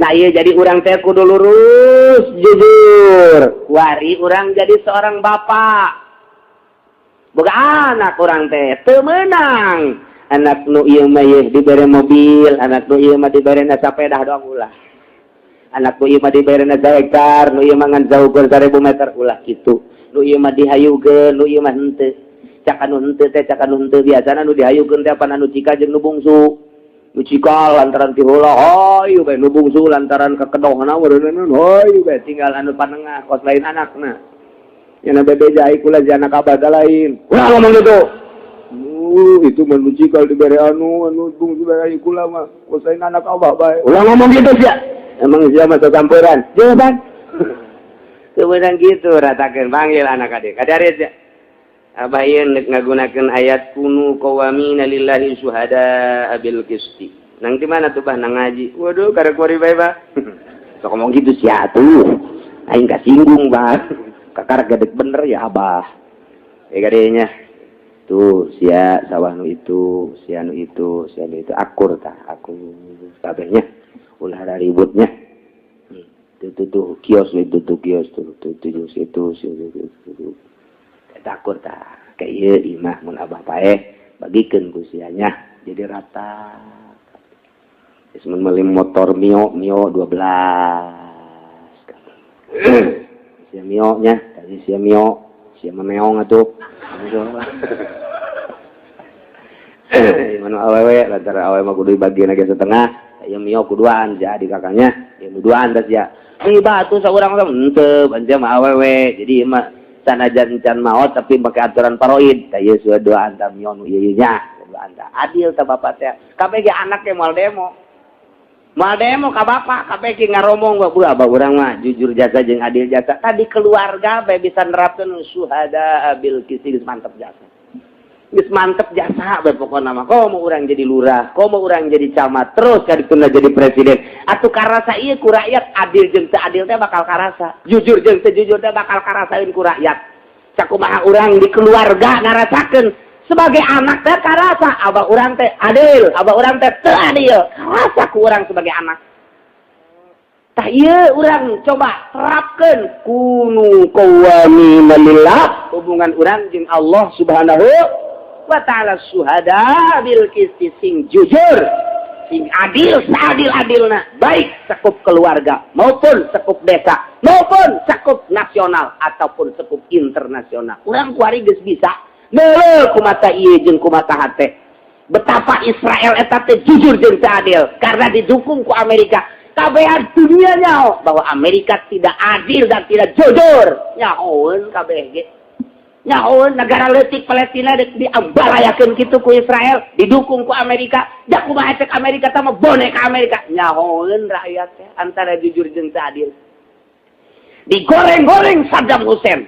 Nah iya, jadi urang teh kudu lurus, jujur. Wari urang jadi seorang bapak. Boga anak urang teh teu meunang. Anak nu ieu mah yeuh dibere mobil, anak nu ieu mah dibere sepeda doang, ulah. Anak nu ieu mah dibere hektar, nu ieu mah ngan saukur 1000 meter, ulah kitu. Nu ieu mah dihayukeun, nu ieu mah henteu. Cak anu henteu teh, cak anu henteu, biasana nu dihayukeun teh apa? Anu cika jeung nu bungsu. Nu cikal lantaran ti heula hayu bae, nu bungsu lantaran kekedohna meureunna hayu bae, tinggal anu panengah kos lain anakna. Nya bebeja ai kula anak abah lain. Ulah ngomong gitu. Itu manusia kalau diberi anu anu bung diberi kula mah kuasain anak abah bae. Ulah ngomong gitu sih. Emang sia masa samperan jawaban kemudian gitu ratakeun, panggil anak adik kadarit ya. Abah ieu nek ngagunakeun ayat kunu qawamina lillahi syuhada bil qisti. Nang di mana tuh, bah? Nang ngaji. Waduh, karek kuari bae, bah. Sok ngomong gitu sia tuh. Aing kasinggung, bah. Kakar gedek bener ya, abah. Eh, kadenya. Tuh, sia sawah nu itu, sia nu itu, sia nu itu akur tah, akur kabehnya. Ulah ributnya. Tuh, tuh, tuh, kios itu tuh, kios tuh, tuh, tuh, itu, itu, itu, itu. Akur tah. Kayak ieu imah mun abah paeh bagikeun ku sianya jadi rata. Geus mun meuli motor Mio, Mio 12. Sia Mio nya, tadi sia Mio, sia mah meong atuh. Mana awewe lantaran awewe mah kudu dibagi lagi setengah, ya Mio kuduaan jadi kakaknya, ya duaan tas ya. Ih, batu saurang mah henteu, anja mah awewe. Jadi mah sanajan can maot tapi pakai aturan paroid. Tah ieu sudah duaan ta Mio nu ieu nya, duaan ta. Adil ta bapak teh. Kabeh ge anak ge moal demo. Moal demo ka bapak, kabeh ge ngaromong, bu, abah urang mah jujur jasa jeung adil jasa. Tadi keluarga bae bisa nerapkeun syuhada bil qisti, geus mantep jasa. Geus mantep jasa bae pokona mah. Komo urang jadi lurah, komo urang jadi camat, terus kadituna jadi presiden. Atuh karasa ieu ku rakyat adil jeung teu adil teh bakal karasa. Jujur jeung teu jujur teh bakal karasaeun ku rakyat. Sakumaha urang di keluarga ngarasakeun sebagai anak teh karasa abah urang teh adil, abah urang teh teu adil. Karasa ku urang sebagai anak. Tah ieu urang coba terapkeun kunu qawwamina lillah, hubungan urang jeung Allah Subhanahu wa ta'ala, syuhada bil qisti, sing jujur, sing adil, seadil-adilna, baik sekup keluarga maupun sekup desa maupun sekup nasional ataupun sekup internasional. Urang kuari geus bisa neuleuh ku mata ieu jeung ku mata hate betapa Israel eta teh jujur jeung teu adil karena didukung ku Amerika. Kabehan dunia nyaho bahwa Amerika tidak adil dan tidak jujur. Nyahoeun kabeh ge, nyahoeun negara leutik Palestina diambalayakeun kitu ku Israel, didukung ku Amerika. Jak kumaha cek Amerika tah mah boneka Amerika. Nyahoeun rakyat teh antara jujur jeung teu adil. Digoreng-goreng Saddam Hussein,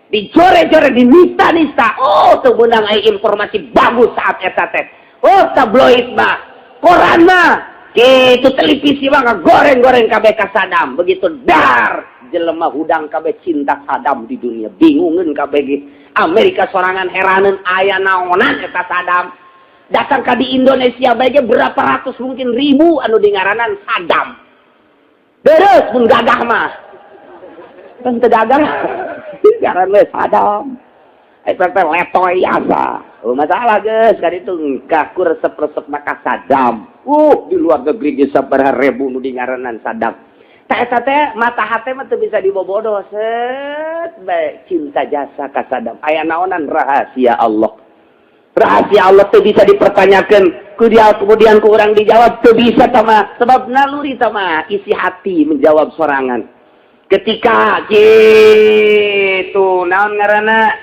dijore-jore, dinista-nista. Oh, teu meunang aya informasi bagus saat eta teh. Oh, tabloid mah, koran mah gitu, televisi mah goreng-goreng kabeh ka Saddam. Begitu dar jelema hudang kabeh cinta Saddam di dunia, bingungeun kabeh ge. Amerika sorangan heraneun aya naonan eta Saddam. Datang ka di Indonesia bae ge berapa ratus, mungkin ribu anu dingaranan Saddam. Beres mun gagah mah kan teu gagah ngaran we Saddam. Eta teh letoy asa. Oh, masalah geus ka ditu kaku resep-resep maka Saddam. Di luar negeri geus sabaraha ribu nu dingaranan Saddam. Tah eta teh mata hate mah teu bisa dibobodo, set bae cinta jasa ka Saddam. Aya naonan rahasia Allah. Rahasia Allah teu bisa dipertanyakan. Ku dia kemudian ku urang dijawab teu bisa tama, sebab naluri tama isi hati menjawab sorangan. Ketika gitu naon ngaranna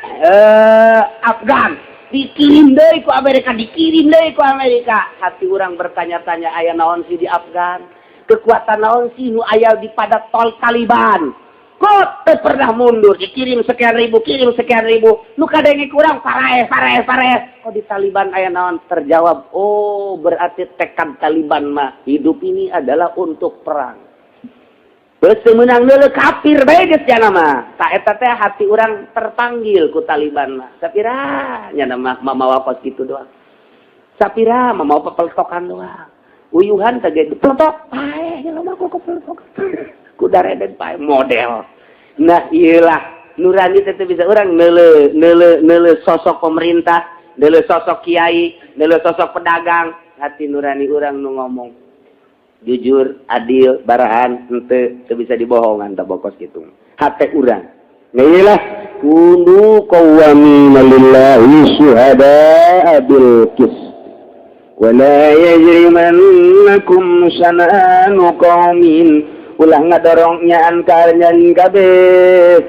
Afgan dikirim deui ku Amerika, dikirim deui ku Amerika, hati orang bertanya-tanya, aya naon sih di Afgan? Kekuatan naon sih nu aya di pada tol Taliban? Kok teu pernah mundur? Dikirim sekian ribu, kirim sekian ribu, nu kadenge kurang paraeh paraeh paraeh. Kok di Taliban aya naon? Terjawab, oh, berarti tekad Taliban mah hidup ini adalah untuk perang. Geus menang deuleu kafir bae geus cenah mah. Ta eta teh hati urang terpanggil ku Taliban mah. Sapira nya mah mamawa kos kitu doang. Sapira mah mau pepeltokan doang. Uyuhan teh ge peletok paeh nya mah ku kepeletok. Ku dareden paeh model. Nah, iyalah nurani teh bisa urang neuleuh neuleuh neuleuh sosok pemerintah, neuleuh sosok kiai, neuleuh sosok pedagang, hati nurani urang nu ngomong jujur, adil, barahan, henteu teu bisa dibohongan tak bokos gitu. Hate urang. Nah, inilah kunu qawwamina lillahi syuhada bil qist. Wala yajrimannakum syana'anu qaumin, ulah ngadorong nyaan kanyan kabeh.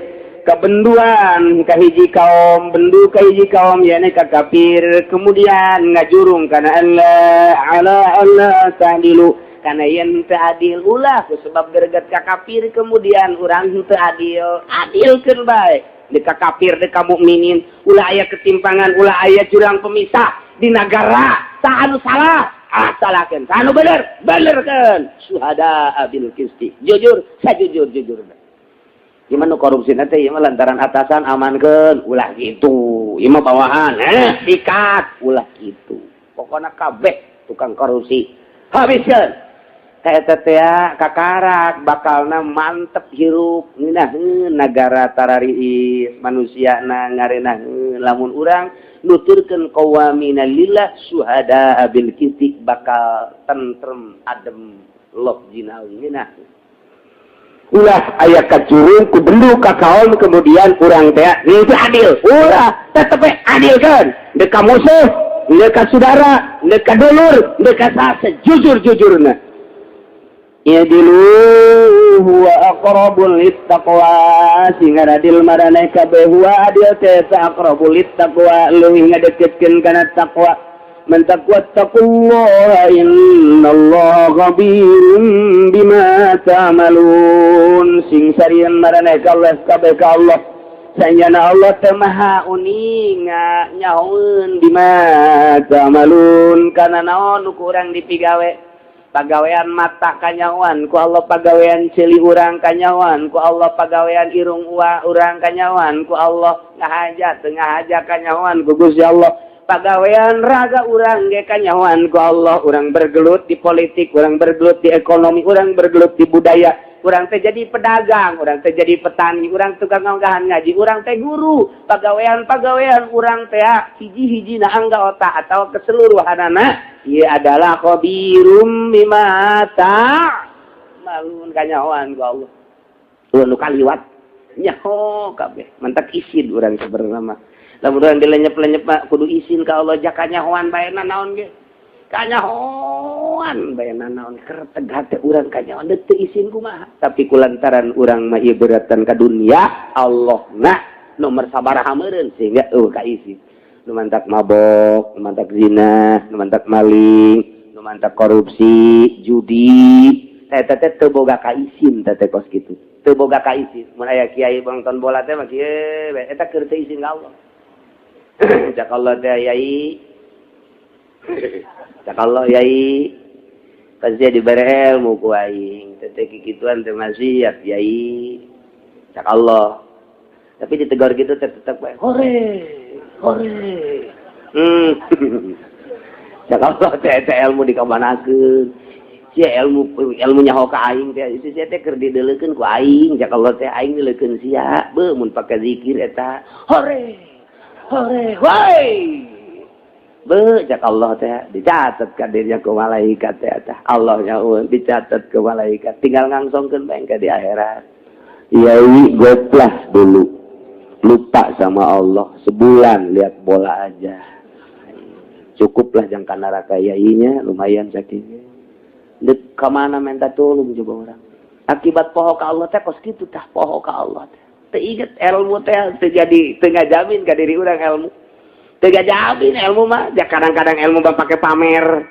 Kabenduan ka hiji kaum, bendu ka hiji kaum, yakni ka kafir, kemudian ngajurung kana Allah ala Allah ta'dilu, kana yen teu adil. Ulah ku sebab greget ka kafir kemudian urang teu adil. Adilkeun bae deka kafir, deka mukminin. Ulah aya ketimpangan, ulah aya jurang pemisah di negara. Saha anu salah, ah, salahkeun. Saha anu bener, benerkeun. Syuhada bil qisti, jujur sajujur jujur. Gimana korupsi nanti ieu mah lantaran atasan, amankeun. Ulah gitu. Ieu mah bawahan, eh, sikat. Ulah gitu. Pokoknya kabeh tukang korupsi habiskeun. Eta teh kakarak bakalna mantep hirup, ngeunaheun negara, tarariis manusia na ngarenaheun. Lamun urang nuturkeun qawwamina lillah, syuhada bil qisti, bakal tentrem, adem, lok jinawi, ngeunaheun. Ulah aya kacurung ku bendu ka kaum, kemudian urang teh itu adil. Ulah, tetep adil kan deka musuh, deka saudara, deka dulur, deka sejujur-jujurna. I'dilu huwa aqrabu littaqwa, sing adil maraneh kabeh. Huwa, adil teh, aqrabu littaqwa, leuwih ngadeketkeun kana taqwa. Man taqwa, taqullaha, innallaha khabirum bima ta'malun. Sing sarian maraneh kabeh kabeh ka Allah, sanyana Allah teh maha uninga, nyahoeun bima ta'malun, kana naon nu ku urang dipigawe. Pagawean mata kanyahoan ku Allah, pagawean ceuli urang kanyahoan ku Allah, pagawean irung urang kanyahoan ku Allah, ngahaja teu ngahaja kanyahoan ku Gusti Allah, pagawean raga urang ge kanyahoan ku Allah. Urang bergelut di politik, urang bergelut di ekonomi, urang bergelut di budaya, urang teh jadi pedagang, urang teh jadi petani, urang tukang nganggahan ngaji, urang teh guru. Pagawean pagawean urang teh hiji-hiji na angga otak atau keseluruhanana ieu adalah khabirum bima ta'malun, kanyahoan ku Allah. Nu kaliwat nyaho kabeh, mantak isin urang sebenarnya mah. Lamun urang dilenyep-lenyep mah kudu isin ka Allah, jaka nyahoan bae naon ge, kanyahoan bae naon, kerteg hate urang kanyahoan, teu isin kumaha. Tapi kulantaran urang mah ieu beratan ka dunia, Allah na nomor sabaraha meureun, sehingga eueuh ka isin. Nu mantak mabok, nu mantak zina, nu mantak maling, nu mantak korupsi, judi, eta teh teu boga ka isin. Teh kos kitu teu boga ka isin. Mun aya kiai nonton bola teh mah kieu, eta keur teu isin ka Allah. Cak Allah teh, "Yai," cak Allah, "Yai, pasti dibere ilmu ku aing teh, kikituan teh maksiat, Yai," cak Allah. Tapi ditegur gitu tetep bae, "Hore hore." Cak Allah teh, teh ilmu dikamanakeun sia? Ilmu ilmu nyaho ka aing teh sia teh keur dideulekeun ku aing, cak Allah teh. Aing dileukeun sia. Beuh, mun pake zikir eta, "Hore hore, woi." Beuh, cak Allah teh, dicatat ka dirinya ku malaikat teh. Eta Allah nyaho dicatat ke malaikat, tinggal ngangsongkeun bae di akhirat. Yai goplah dulu, lupa sama Allah sebulan, lihat bola aja, cukuplah jangka neraka yainya, lumayan sakitnya. Dek kemana minta tolong coba orang akibat poho ka Allah teh kos kitu tah. Poho ka Allah teh teu inget ilmu teh teu jadi, teu ngajamin ka diri urang ilmu, teu ngajamin ilmu mah. Ya kadang-kadang ilmu mah pakai pamer,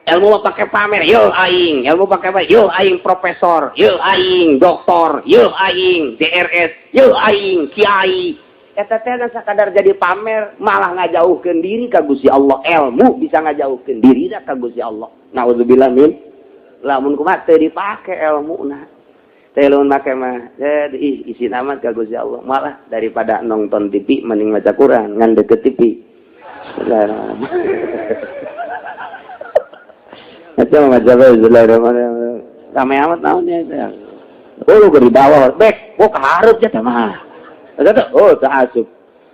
ilmu mah pakai pamer. Yo aing ilmu pakai apa? Yo aing profesor, yo aing doktor, yo aing DRS, yo aing kiai. Eta teh sakadar jadi pamer, malah ngajauhkeun diri ka Gusti Allah. Ilmu bisa ngajauhkeun diri ka Gusti Allah, naudzubillah min. Lamun kumaha teu dipake ilmu na teh, lamun make mah jadi ih isin amat ka Gusti Allah. Malah daripada nonton TV mending maca Quran, ngan deket TV. Bismillahirrahmanirrahim. Itu maca bismillahirrahmanirrahim. Rame amat naon ya. Oh, lu di bawah, bek, oh kaharep jatah mah. Oh, tak asup.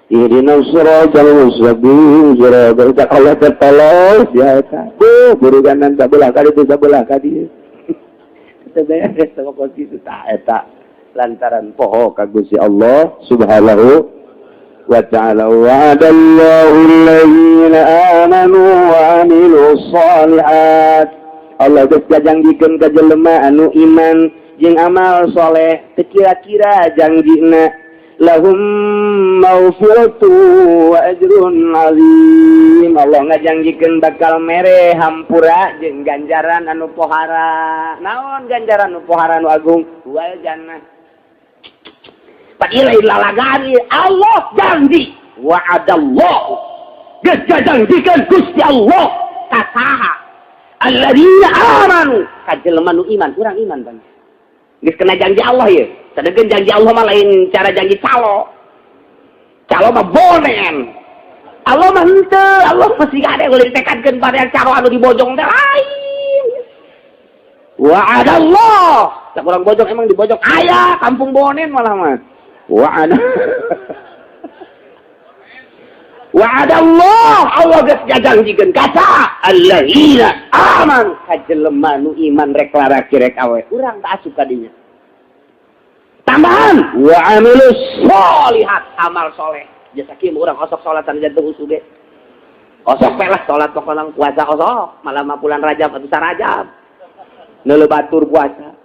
Ihdinas siratal mustaqim, siratal Allah tertolong ya eta. Bu, buru kanan sabelah ka ditu, sabelah ka dieu. Teu beres sama kos kitu tah eta lantaran poho ka Gusti Allah Subhanahu wa ta'ala. Wa'adallahu alladzina amanu wa amilus shalihat. Allah geus ngajanjikeun ka jelema anu iman jeung amal soleh, teu kira-kira janjina. Lahum maghfiratu wa ajrun azim. Allah ngajanjikeun bakal mere hampura jeung ganjaran anu pohara. Naon ganjaran anu pohara anu agung? Wal jannah. Padahal lalagaan Allah janji, wa'adallahu, geus gajanjikeun Gusti Allah ka saha? Alladzina amanu, ka jelema nu iman. Urang iman, Bang, geus kena janji Allah ya. Sedengkeun janji Allah mah lain cara janji calo. Calo mah bonen. Allah mah henteu, Allah mesti ada boleh ditekadkeun pada yang calo anu dibojong teh lain. Wa'adallah. Tak kurang bojong, emang dibojong aya kampung bonen malah mah. Wa'ada Wa'adallah, Allah geus ngajanjikeun ka saha? Alladzina amanu, ka jelema nu iman, rek laraki rek awe. Urang tak asup ka dinya. Tambahan wa amilus sholihat, amal soleh. Jasa kieu urang osok salat sanajan teu khusyuk ge. Osok we lah salat, pokona puasa osok, malah mah bulan Rajab atau Sarajab. Neuleu batur puasa.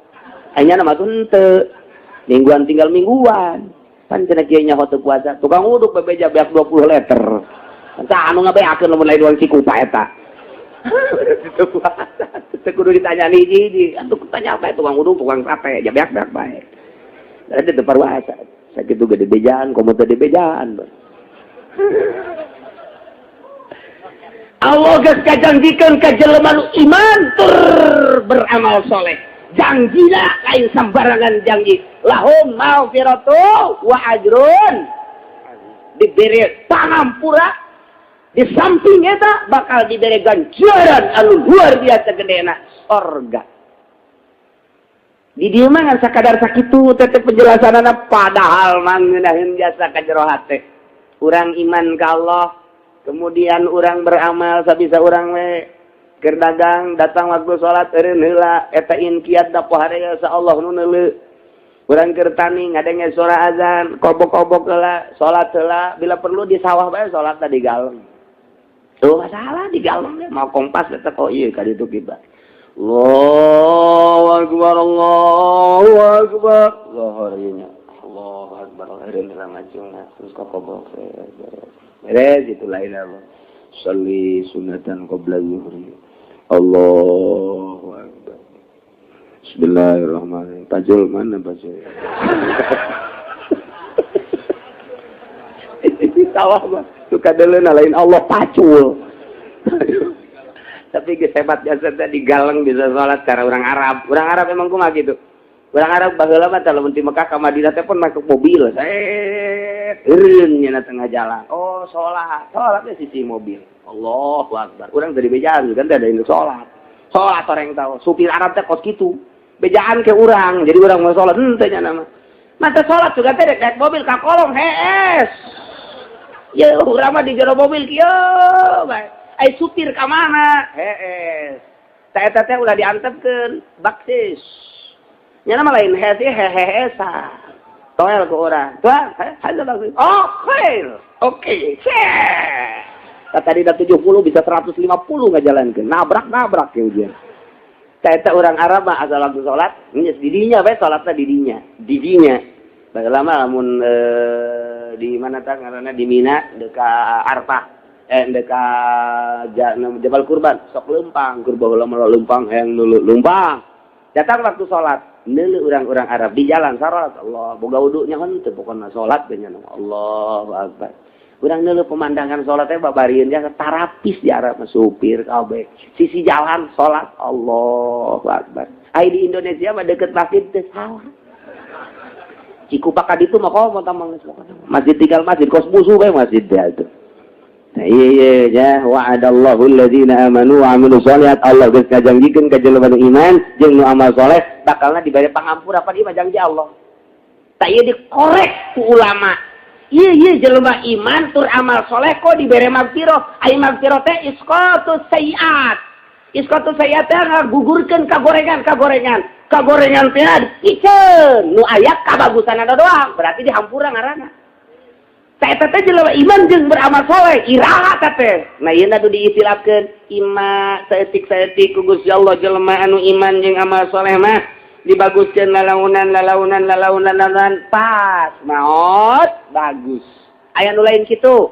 Anya mah henteu. Mingguan tinggal mingguan. Pan cenah kieu nyaho teu puasa. Tukang uduk bebeja beak 20 liter. Tah anu ngabeakeun lamun lain urang Cikupa eta. Teu puasa. Teu kudu ditanya hiji-hiji. Atuh tanya apa, tukang uduk, tukang sate, ja beak-beak bae. Da teu puasa. Sakitu gede bejaan, komo teu dibejaan. Allah geus kajanjikeun ka jelema nu iman tur beramal soleh. Janjina lain sembarangan janji. Lahum maghfiratu wa ajrun. Diberi pangampura, di samping eta bakal diberi ganjaran anu luar biasa gedena, sorga. Di dieu mah ngan sakadar sakitu teh penjelasanana, padahal mah ngeunaheun jasa ka jero hate. Urang iman ka Allah, kemudian urang beramal sabisa urang we. Keur dagang, datang waktu salat, eureun heula, eta inkiat da pohare sa Allah nu neuleu. Urang keur tani, ngadenge suara azan, kobok-kobok heula, salat heula, bila perlu di sawah bae salat di galeng. Tuh masalah di galeng mau kompas tetep, oh iya ka ditu kita. Allahu akbar, Allahu akbar. Zuhur ieu nya. Allahu akbar, eureun heula ngacungna terus kokobok beres itu lain Allah. Sholli sunatan qabla zuhri. Allahu akbar. Bismillahirrahmanirrahim. Pajul mana pajul? Sawah mah suka deleuna lain Allah pacul. Tapi geus hebat jasa teh di galeng bisa salat cara orang Arab. Orang Arab emang kumaha gitu. Orang Arab baheula mah lamun ti Mekah ka Madinah teh pun make mobil. Set eureun nya tengah jalan. Oh, salat. Salatnya sisi mobil. Allahu akbar. Urang tadi bejaan kan ada induk salat. Salat orang tahu. Supir Arab teh kos kitu. Bejaan ke urang. Jadi urang mau salat henteu nya nama. Mata salat juga teh naik mobil ka kolong hees. Ya urang mah di jero mobil kieu bae. Ai supir ka mana? Hees. Tah eta teh ulah diantepkeun baksis. Nya nama lain hees heheesa. Toel ke urang. Tuan, haja baksis. Oh, khair. Oke. Tadi udah 70 bisa 150 ngajalankeun. Nabrak-nabrak ya ujian. Tah eta orang Arab mah asal waktu salat, geus didinya bae salatna didinya. Didinya. Baheula mah lamun di mana tah ngaranna, di Mina deka Arfah, deka Jabal Kurban, sok leumpang keur baheula mah leumpang, hayang neuleu leumpang. Datang waktu salat, neuleu urang-urang Arab di jalan salat, Allah boga wudunya henteu, pokona salat nya Allahu akbar. Urang neuleu pemandangan salat teh babarieun jasa tarapis di Arab mah supir kabeh. Sisi jalan salat, Allahu akbar. Ai di Indonesia mah deket masjid teh salah. Cikupa ka ditu mah komo tamang masjid tinggal masjid kos musuh bae masjid teh atuh. Nah, iya iya ya, wa'adallahu alladzina amanu wa amilus sholihat, Allah geus ngajanjikeun ka jelema nu iman jeung nu amal soleh bakalna dibere pangampura, apa ieu mah janji Allah. Tak ieu dikorek ku ulama. Iya iya, jelema iman tur amal soleh kok dibere magfirah. Ai magfirah teh isqatus sayiat. Isqatus sayiat teh ngagugurkeun kagorengan kagorengan. Kagorengan teh dipiceun nu aya kabagusanana doang, berarti dihampura ngaranna. Eta teh jelema iman jeung beramal soleh iraha teh. Nah, ieu nu diistilahkeun ima saeutik-saeutik ku Gusti Allah, jelema anu iman jeung amal soleh mah Dibaguskeun lalaunan lalaunan lalaunan lalaunan, pas maot bagus. Aya nu lain kitu,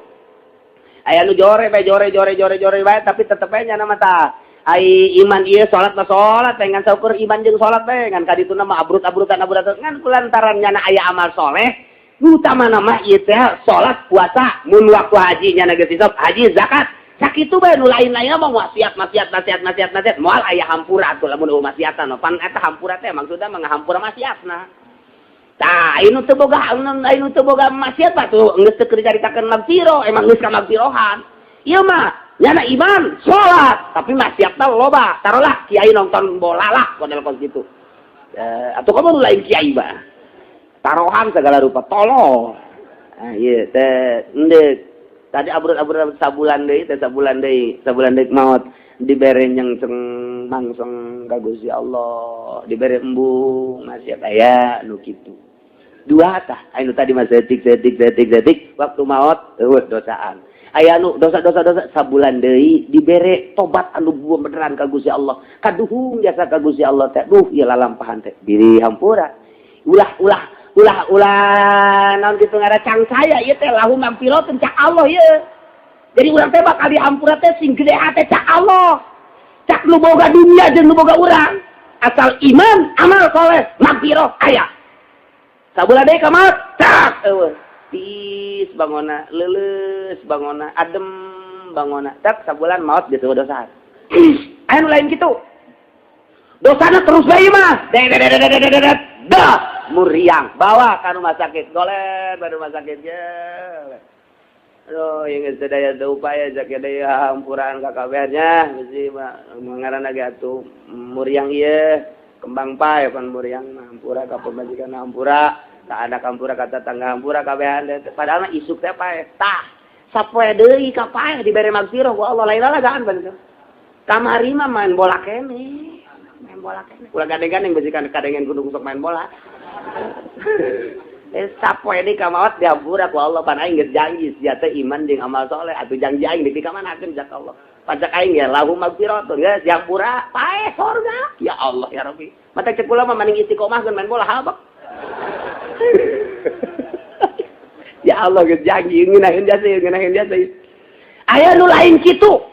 aya nu jore bae, jore jore jore jore bae, tapi tetep bae nyana mah tah ai iman ieu salat mah salat bae, ngan saukur iman jeung salat bae, ngan kadituna mah abrut-abrutan abrutan, ngan kulantaran nyana aya amal soleh. Nu utamana mah ieu teh salat, puasa, mun waktu haji nyana geus hisab haji, zakat, sakitu bae. Nu lain-lainna mah maksiat maksiat maksiat maksiat maksiat, moal aya hampura atuh lamun euweuh maksiatan. Pan eta hampura teh maksudna mah ngahampura maksiatna. Tah, anu teu boga, anu teu boga maksiat mah tuh geus teu dicaritakeun magfirah, emang geus ka magfirohan. Ieu mah nyana iman, salat, tapi maksiatna loba. Taruhlah kiai nonton bola lah, model kos gitu. Eh, atau kamu nu lain kiai mah. Taruhan segala rupa, tolol. Ah, ieu teh endek. Tadi abrut-abrut sabulan deui teh, sabulan deui, sabulan deui maot, dibere nyengseng mangseng ka Gusti Allah, dibere embung maksiat, aya nu kitu. Dua tah, anu tadi mah setik setik setik setik, waktu maot euweuh dosaan. Aya nu dosa-dosa dosa, sabulan deui dibere tobat anu beneran ka Gusti Allah. Kaduhung jasa ka Gusti Allah teh. Duh, ieu lalampahan teh. Diri hampura. Ulah ulah ulah ulah naon kitu ngara cangcaya ieu teh, lahum magfiratun cak Allah ieu. Jadi urang teh bakal dihampura teh sing gede hate cak Allah. Cak nu boga dunia jeung nu boga urang. Asal iman, amal soleh, magfirah aya. Sabulan deui ka maot, cak euweuh. Tiis bangona, leuleus bangona, adem bangona. Tak sabulan maot geus euweuh dosa. Aya nu lain kitu. Dosana terus bae mah. Dek dek dek dek dek dek. Dah muriang, bawa ka rumah sakit, goler ba rumah sakit ge. Aduh, yang geus daya teu upaya cak deui hampuraan ka kabehnya, bisi mah ngaranna ge atuh muriang ieu kembang pae pan muriang mah, hampura ka pamajikan, hampura ka anak, hampura ka tetangga, hampura kabehan, padahal mah isuk teh pae. Tah, sapoe deui ka pae dibere magfirah ku Allah, lain lalagaan pan itu. Kamari mah main bola kene, main bola kene, ulah gandeng-gandeng besikan kadengen kudu sok main bola. Eh, sapoe deui ka maot dihampura ku Allah, pan aing geus janji sia teh iman jeung amal soleh atuh, janji aing dipikamanakeun cak Allah. Pajak aing ya lahu magfiratun, geus dihampura, pae sorga. Ya Allah ya Rabbi, mata cek kula mah mending istiqomah main bola habak. Ya Allah, geus janji ngeunaheun jasa, ngeunaheun jasa. Aya nu lain kitu,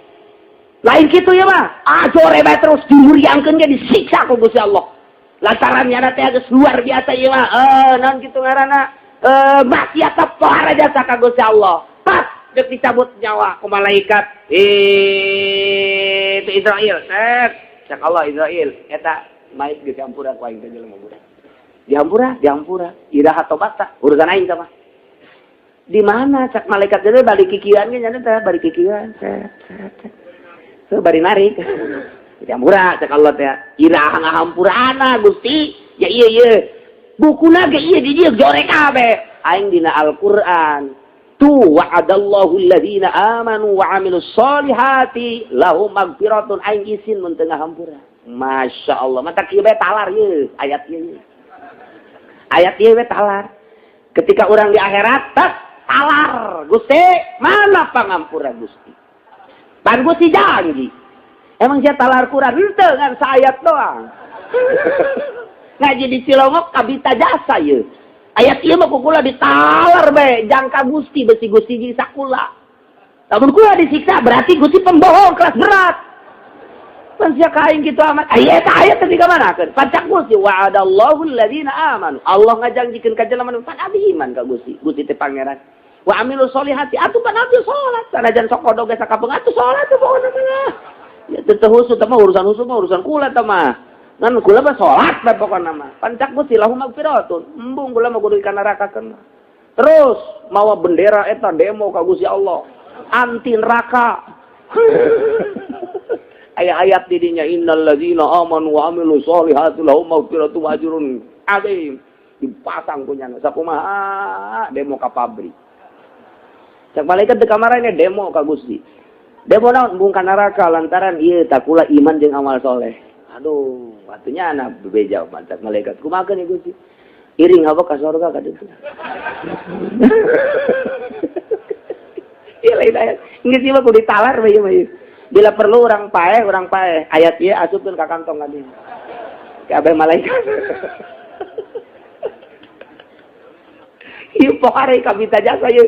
lain kitu ya mah ah jore bae terus, dimuriangkeun ge disiksa ku Gusti Allah lantaran nyana teh geus luar biasa ieu mah. Eh, naon kitu ngaranna, eh, maksiat pohara jasa ka Gusti Allah. Pas dek dicabut nyawa ku malaikat itu Izrail, set cak Allah, Izrail eta mait geus dihampura ku aing teh jelema budak, dihampura, dihampura, iraha tobat urusan aing sama di mana cak malaikat jadi balik kikian ge nyana teh, balik kikian, set set set. So, bari narik dihampura cak Allah teh, iraha ngahampurana Gusti? Ya iya iya bukuna ge ieu di dieu jore kabeh aing dina Al-Qur'an tuh, wa'adallahu alladzina amanu wa amilus solihati lahum magfiratun, aing isin mun teu ngahampura. Masya Allah, mata kieu bae talar ieu ayat ieu, ayat ieu we talar. Ketika orang di akhirat tas talar, Gusti mana pangampura Gusti? Pan Gusti janji. Emang sia talar Quran henteu, ngan saayat doang. Ngaji di Cilongok kabita jasa ieu. Ayat ieu mah ku kula ditalar bae jangka Gusti, besi Gusti jadi sakula. Lamun kula disiksa berarti Gusti pembohong kelas berat. Pan sia ka aing kitu amat. Aya eta ayat teh dikamanakeun? Pacak Gusti wa'adallahu alladzina amanu. Allah ngajanjikeun ka jelema nu pan abdi iman ka Gusti. Gusti teh pangeran. Wa amilu solihati, atuh pan abdi salat. Sanajan sok kodog ge sakapeung atuh salat teh pokona mah. Ya teu husu teh mah, urusan husu mah urusan kula teh mah. Ngan kula mah salat bae pokona mah. Pancak Gusti lahum magfiratun. Embung kula mah kudu ka nerakakeun. Terus mawa bendera eta demo ka Gusti Allah. Anti neraka. Ayat-ayat didinya innal ladzina amanu wa amilu solihati lahum magfiratun wa ajrun adzim. Dipasang punya sakumaha demo ka pabrik. Cak malaikat di kamarnya demo ka Gusti. Demo naon? Embung ka neraka lantaran ieu takula iman jeung amal soleh. Aduh, waktunya anak bebeja mantap malaikat. Kumaha ya Gusti? Iring apa ka surga ka ditu. Iya lain ayat. Geus ieu mah kudu ditalar we ieu mah. Bila perlu orang paeh, orang paeh. Ayat ieu asupkeun ka kantong adi. Kabeh malaikat. Ieu pokare kabita jasa ieu.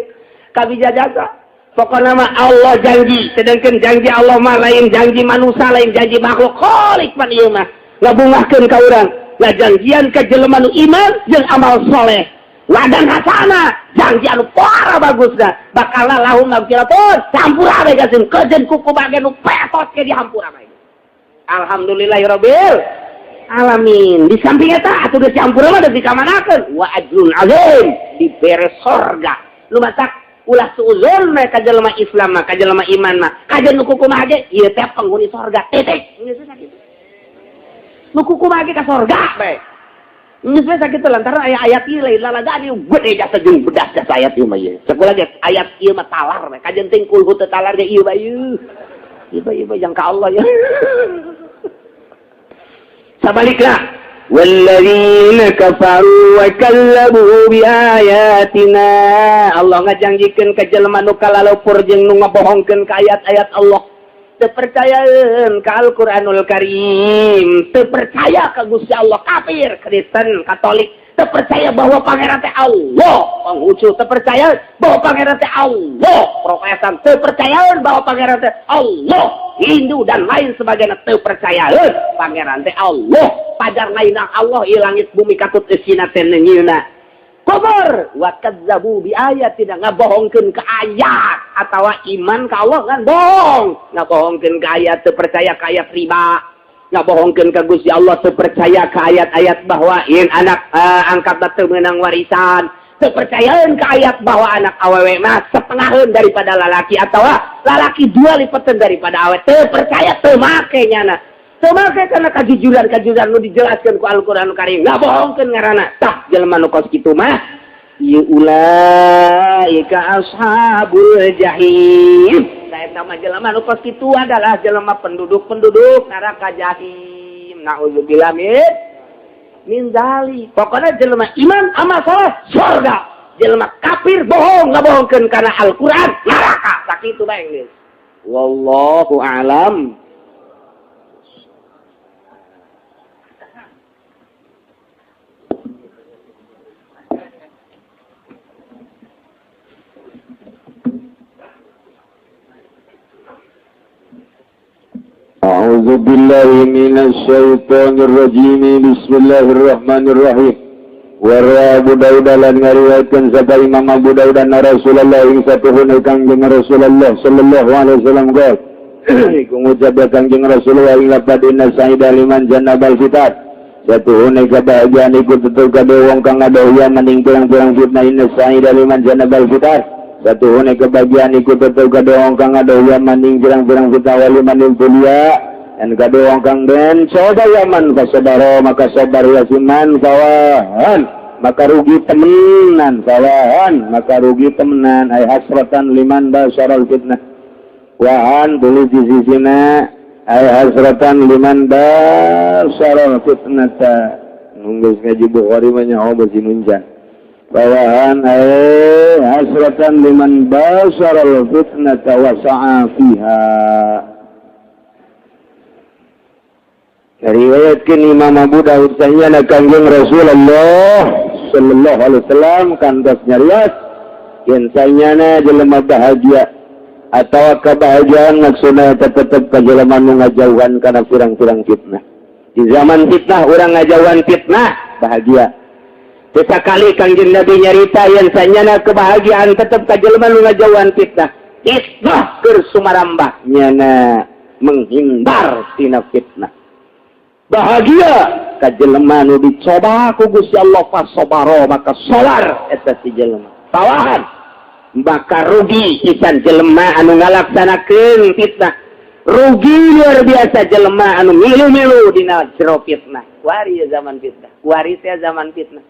Kabita jasa. Pokokna mah Allah janji, sedangkan janji Allah mah lain janji manusia, lain janji makhluk. Khalik pan ieu mah ngabungahkeun ka urang. Ngajanjian ka jelema nu iman jeung amal soleh. Wadan hasana, janji anu parah bagusna. Bakal lahum magfiratun, campur bae gaseun kejeun kuku bagian nu petot ke dihampura bae. Alhamdulillahirabbil alamin. Di samping eta atuh geus campur mah geus dikamanakeun wa ajrun azim, dibere sorga. Nu matak ulah suuzon mah ka jelema Islam mah, ka jelema iman mah, kajeun nu kumaha ge ieu teh penghuni sorga. Titik. Geus sakitu. Nu kumaha ge ka sorga bae. Geus we sakitu lantaran aya ayat ieu lain lalagaan ieu gede jasa jeung bedas jasa ayat ieu mah ieu. Sakulah ge ayat ieu mah talar we. Kajeun teuing kulhu teu talar ge ieu bae ieu. Ieu bae ieu bae jang ka Allah ya. Sabalikna walladzina kafaru wa kazzabu biayatina, Allah ngajanjikeun ka jelema nu kalalupur jeung nu ngabohongkeun ka ayat-ayat Allah, teu percayaeun ka Al-Qur'anul Karim, teu percaya ka Gusti Allah, kafir, Kristen, Katolik, teu percaya bahwa pangeran teh Allah, Konghucu teu percaya bahwa pangeran teh Allah, Protestan teu percayaeun bahwa pangeran teh Allah, Hindu dan lain sebagainya teu percayaeun pangeran teh Allah, pajar lain Allah ieu langit bumi katut eusina teh neunyeuna. Kubur wa kazzabu bi ayatina, ngabohongkeun ka ayat atawa iman ka Allah kan bohong, ngabohongkeun ka ayat, teu percaya ka ayat riba, ngabohongkeun ka Gusti Allah, teu percaya ka ayat-ayat bahwa yen anak angkat teu meunang warisan, teu percayaeun ka ayat bahwa anak awewe mah setengaheun daripada lalaki atawa lalaki dua lipeteun daripada awewe, teu percaya, teu make nyana, teu make karena kajujuran-kajujuran nu dijelaskeun ku Al-Qur'anul Karim, ngabohongkeun ngaranna. Tah jelema nu kos kitu mah ieu ulaika ashabul jahim. Saeta mah jelema nu kos kitu adalah jelema penduduk-penduduk neraka jahim. Nauzubillah min dzalik. Pokoknya jelema iman amal soleh surga, jelema kafir bohong ngabohongkeun kana Al-Qur'an neraka. Sakitu bae geus. Wallahu a'lam. أعوذ بالله من الشيطان الرجيم. بسم الله الرحمن الرحيم. Wa Abu Dawud lan ngariwayatkeun sapa Imam Abu Dawud anna Rasulullah ing satuhun Kangjeng Rasulullah sallallahu alaihi wasallam qol, iku ngucap Kangjeng Rasulullah ing lapad inna sa'ida liman jannabal fitan, satuhun kebahagiaan iku tetep kade wong kang ngadohian maning pirang-pirang fitnah. Inna sa'ida liman jannabal fitan, satuhun kebahagiaan iku tetep kade wong kang ngadohian maning pirang-pirang fitnah, waliman kuliah dan kade wong kang den coba yaman fasadaro maka sabar yasiman fawahan maka rugi temenan, fawahan maka rugi temenan, ay hasratan liman basyaral fitnah, wahan tulis di sisina ay hasratan liman basyaral fitnata. Nunggu ngaji Bukhari mah nyaho besinunjan bawahan ay hasratan liman basyaral fitnata wa sa'a fiha. Riwayatkeun Imam Abu Dawud sahihna Kangjeng Rasulullah sallallahu alaihi wasallam kantos nyarios yen sanyana jelema bahagia atawa kebahagiaan maksudna eta tetep ka jelema nu ngajauhan kana pirang-pirang fitnah. Di zaman fitnah urang ngajauhan fitnah bahagia. Sekali Kangjeng Nabi nyarita yen sanyana kebahagiaan tetep ka jelema nu ngajauhan fitnah. Fitnah keur sumarambah nyana menghindar tina fitnah. Bahagia ka jelema nu dicoba ku Gusti Allah fasobaro maka sabar eta si jelema. Bawahan maka rugi pisan jelema anu ngalaksanakeun fitnah. Rugi luar biasa jelema anu milu-milu dina jero fitnah. Kuari zaman fitnah, kuari teh zaman fitnah.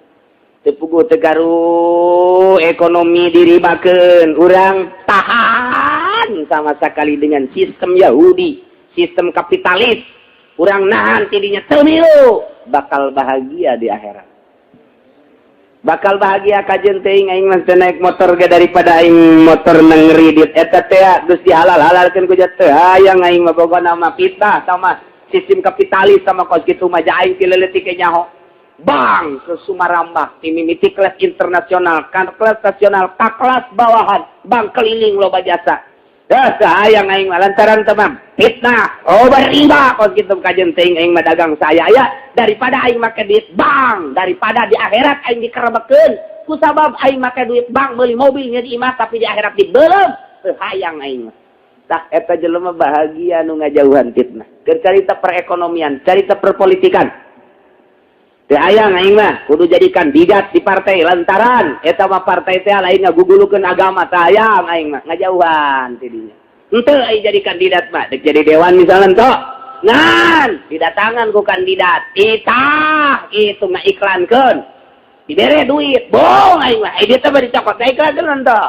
Teu puguh teu garu ekonomi diribakeun, urang tahan sama sekali dengan sistem Yahudi, sistem kapitalis. Urang nahan tidinya teu milu, bakal bahagia di akhirat. Bakal bahagia kajeun teuing aing mah teu naik motor ge daripada aing motor nang ngridit eta teh geus dihalal-halalkeun ku teu hayang aing mah pokona mah fitnah sama Sistem kapitalis sama kos kitu mah aing ti leutik nyaho. Bank ke Sumarambah, mimiti kelas internasional, kan kelas nasional, ka kelas bawahan, bank keliling loba jasa. Dah sayang aing mah lantaran teman fitnah, oh riba kos kitu kajen teuing aing mah dagang saya ya daripada aing make duit bank, daripada di akhirat aing dikerebekeun kusabab aing make duit bank beli mobilnya di imah, tapi di akhirat dibelem, teu hayang aing mah. Tah, eta jelema bahagia nu ngajauhan fitnah. Keur carita perekonomian, carita perpolitikan. Teu hayang aing mah kudu jadi kandidat di partai lantaran eta mah partai teh lain ngagugulukeun agama, teu hayang aing mah, ngajauhan tidinya. Henteu aing jadi kandidat mah, dek jadi dewan misalnya henteu. Ngan didatangan ku kandidat, itah itu ngaiklankeun. Dibere duit, bohong aing mah. Ai dieu teh dicokot ngaiklankeun henteu.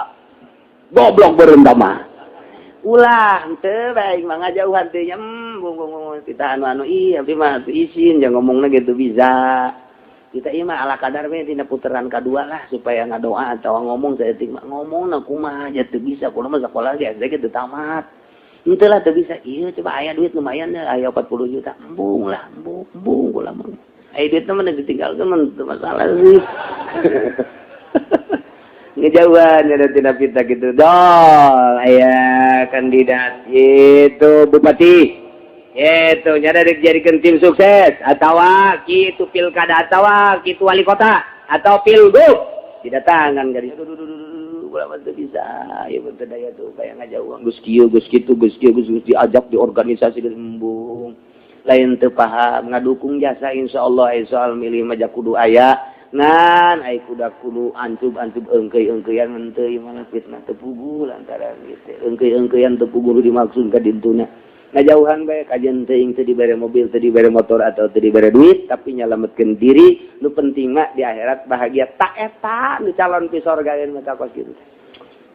Goblok beureunt mah. Ulah henteu bae mah ngajauhan teh nya, bung bung bung kita anu anu ih abdi mah izin jangan ngomongna gitu bisa. Kita ieu mah ala kadar we tina putaran kadua lah supaya ngadoa atau ngomong saya mah ngomong na kumaha aja teu bisa, kudu mah sekolah ge SD teu tamat. Henteu lah, teu bisa. Ieu coba aya duit lumayan ya, aya 40 juta. Embung lah, embung, embung kula mah. Aya duit mah ditinggalkeun mah teu masalah sih. Ngejauhan ya tidak fitnah gitu dol. Aya kandidat itu bupati itu nyada dijadikan tim sukses atau gitu pilkada atau gitu wali kota atau pilgub, didatangan gadis, ulah mah teu bisa ya, teu daya tuh kayak ngajauhan geus kieu, geus kitu, geus kieu, geus diajak di organisasi, geus embung. Lain teu paham, ngadukung jasa insyaallah. Ai soal milih mah kudu aya, ngan ai kuda kudu ancub-ancub eungkeuy-eungkeuyan henteu. Ieu mah fitnah teu puguh lantaran gitu eungkeuy-eungkeuyan teu puguh dimaksud ka dintuna. Ngajauhan bae kajian teuing, teu dibere mobil, teu dibere motor atau teu dibere duit, tapi nyalametkeun diri. Nu penting mah di akhirat bahagia. Tak eta nu calon pi sorga mah kos kitu.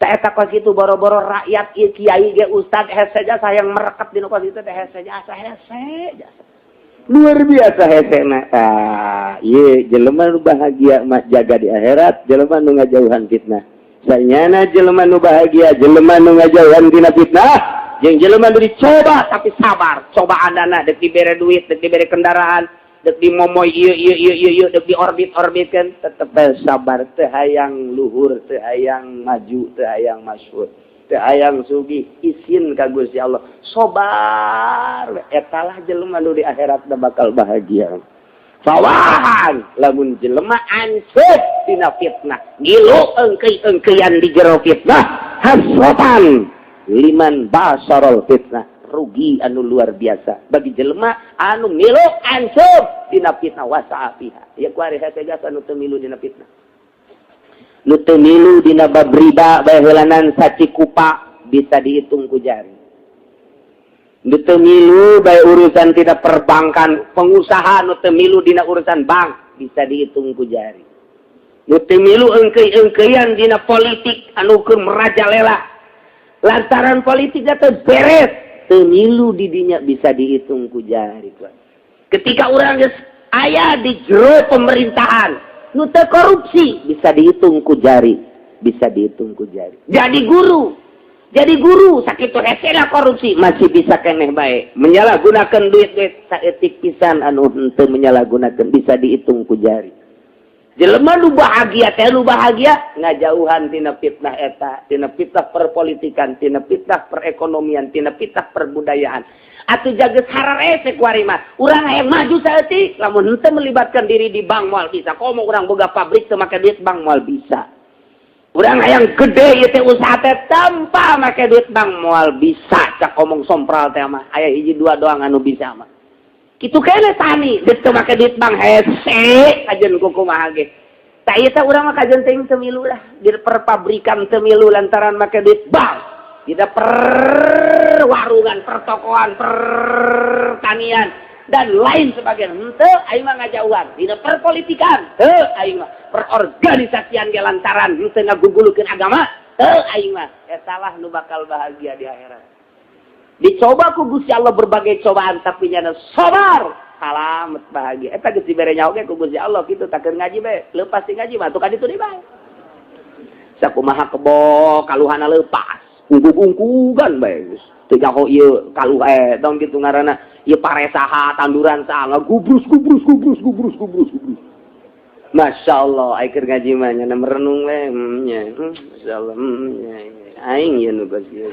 Tak eta kos kitu boro-boro rakyat ieu, kiai ge, ustad hese jasa yang merekat di nu kos kitu teh, hese jasa, hese jasa luar biasa hese na. Ah, ieu jelema nu bahagia mah jaga di akhirat, jelema nu ngajauhan fitnah. Sanyana jelema nu bahagia jelema nu ngajauhan dina fitnah jeung jelema nu dicoba tapi sabar. Cobaan dek dibere duit, dek dibere kendaraan, dek dimomoy ieu ieu ieu ieu ieu, dek diorbit-orbitkeun, tetep sabar. Teu hayang luhur, teu hayang maju, teu hayang masyhur, teu hayang sugih, isin ka Gusti Allah, sabar. Etalah jelema nu di akhirat bakal bahagia. Fawahan lamun jelema ancup dina fitnah, ngilu engkei-engkeian di jero fitnah, hasrotan liman basarol fitnah, rugi anu luar biasa bagi jelema anu milu ancup dina fitnah wasa'a fiha. Ya kuari hese jasa nu teu milu dina fitnah, nu teu milu dina bab riba bae heulanan sacikupa bisa dihitung ku jari. Nu teu milu bae urusan tidak perbankan, pengusaha nu teu milu dina urusan bank bisa dihitung ku jari. Nu teu milu engkei-engkeian dina politik anu keur merajalela lantaran politiknya teu beres, teu milu di dinya bisa dihitung ku jari. Ketika orang geus aya di jero pemerintahan nu teu korupsi bisa dihitung ku jari, bisa dihitung ku jari. Jadi guru sakitu hesena korupsi masih bisa keneh bae menyalahgunakan duit-duit, saeutik pisan anu henteu menyalahgunakan, bisa dihitung ku jari. Jelema nu bahagia teh nu bahagia ngajauhan tina fitnah eta, tina fitnah perpolitikan, tina fitnah perekonomian, tina fitnah perbudayaan. Atuh jaga hararese kuari mah. Urang hayang maju saeutik, lamun henteu melibatkan diri di bank moal bisa. Komo urang boga pabrik teu make duit bank moal bisa. Urang hayang gede ieu teh usaha teh tanpa make duit bank moal bisa. Cak omong sompral teh mah aya hiji dua doang anu bisa mah. Kitu kene tani geus teu make duit bank hese kajen kumaha ge. Tak ieu teh urang mah kajen teuing teu milu lah di perpabrikan, teu milu lantaran make duit bank. Tidak perwarungan, pertokoan, pertanian dan lain sebagainya. Henteu aing mah ngajauhan. Dina perpolitikan, henteu aing mah. Perorganisasian ge lantaran henteu ngagugulukeun agama, henteu aing mah. Eta lah nu bakal bahagia di akhirat. Dicoba ku Gusti Allah berbagai cobaan tapi nyana sabar, salamet bahagia. Eta geus dibere nyaho ge ku Gusti Allah kitu tak keur ngaji bae. Leupas ti ngaji mah atuh ka ditu deui bae. Sakumaha kebo kaluhana leupas. Ungkug-ungkugan bae geus. Teu nyaho ieu kaluh tong kitu ngaranna. Ieu pare saha, tanduran saha, ngagubrus gubrus gubrus gubrus gubrus gubrus. Masya Allah, aing keur ngaji mah nya merenung we, nya. Masya Allah, nya. Aing ieu nu geus kieu.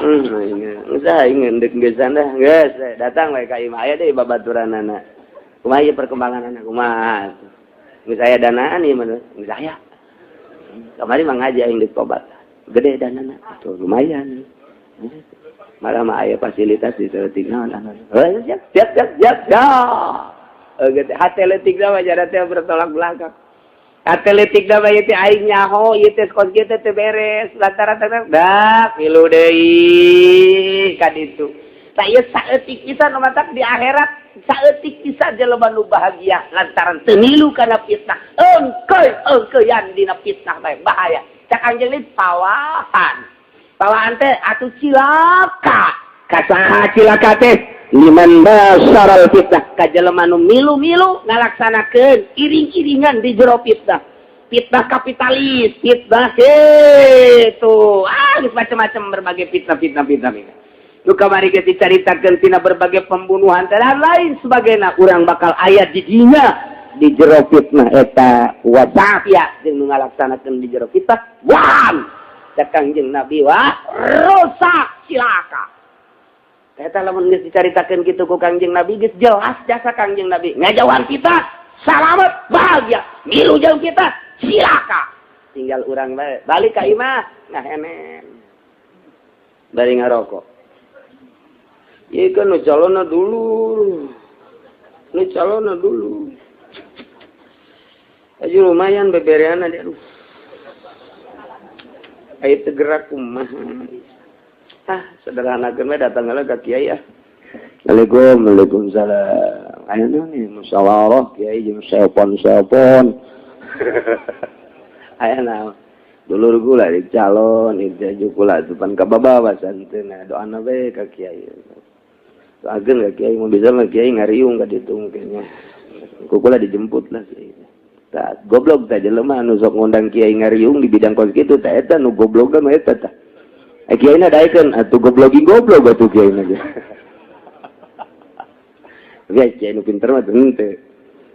Aing geus aing endek geus dah, geus datang we ka imah aya deui babaturanana. Kumaha ieu perkembanganana kumaha? Geus aya danaan ieu mah, geus aya. Kamari mah ngaji aing di tobat. Gede danana, tuh lumayan. Malah mah aya fasilitas di saeutik naon anu. Siap siap siap siap siap. Hate leutik mah jada teh bertolak belakang. Hate leutik mah ieu teh aing nyaho ieu teh kos kieu teh beres lantaran teh dah milu deui ka ditu. Tah ieu saeutik pisan nu matak di akhirat saeutik pisan jelema nu bahagia lantaran teu milu kana fitnah. Engkeuy engkeuyan dina fitnah bae bahaya. Cak anjeun ni pawahan. Pawahan teh atuh cilaka. Ka saha cilaka teh? Liman basaral fitnah, ka jelema nu milu-milu ngalaksanakeun iring-iringan di jero fitnah. Fitnah kapitalis, fitnah kitu. Ah, geus macam-macam berbagai fitnah-fitnah fitnah. Nu kamari geus dicaritakeun tina berbagai pembunuhan dan lain sebagainya, urang bakal aya di dinya di jero fitnah eta wasafia jeung nu ngalaksanakeun di jero fitnah. Wah, cek Kangjeng Nabi wah rusak cilaka. Eta lamun geus dicaritakeun kitu ku Kangjeng Nabi geus jelas jasa Kangjeng Nabi. Ngajauhan kita salamet bahagia, milu jeung kita cilaka. Tinggal urang bae balik ka imah ngahenen. Bari ngarokok. Ieu kan nu calonna dulu. Nu calonna dulu. Aja lumayan bebereana dia aduh. Ayo gerak kumaha. Ah, sederhanakeun we datang heula ka kiai ah. Assalamualaikum, waalaikumsalam. Ayo nih musyawarah kiai jeung selepon-selepon. Aya naon? Dulur gula di calon, itu kula depan ka babawa santeuna doana we ka kiai. Doakeun ka kiai mun bisa mah kiai ngariung ka ditu mungkin nya. Ku kula dijemput lah kiai. Tah goblok tah jelema anu sok ngundang kiai ngariung di bidang kos kitu tah eta nu goblok mah eta tah. Eh kiai na daekeun atuh goblogi goblok atuh kiai na ge. Tapi kiai nu pinter mah henteu.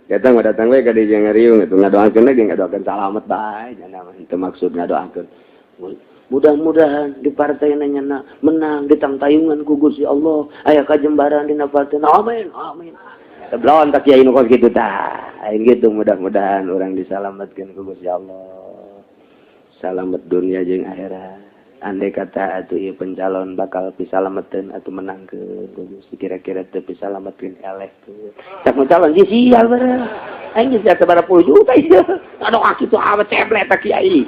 Datang mah datang we ka dieu ngariung atuh ngadoakeun lagi ngadoakeun salamet bae nya mah henteu maksud ngadoakeun. Mudah-mudahan di partai nya menang ditangtayungan ku Gusti Allah aya kajembaran dina partai. Amin amin. Tebelon tak kiai nu kos kitu tah. Aing gitu mudah-mudahan urang disalametkeun ku Gusti Allah. Salamet dunia jeung akhirat. Andai kata atuh ieu pencalon bakal pisalameteun atau menangkeun ku Gusti kira-kira teu pisalametkeun elehkeun. Cak calon sih sial bara. Aing geus sabaraha puluh juta ieu. Aduh kitu amat ceblek tak kiai.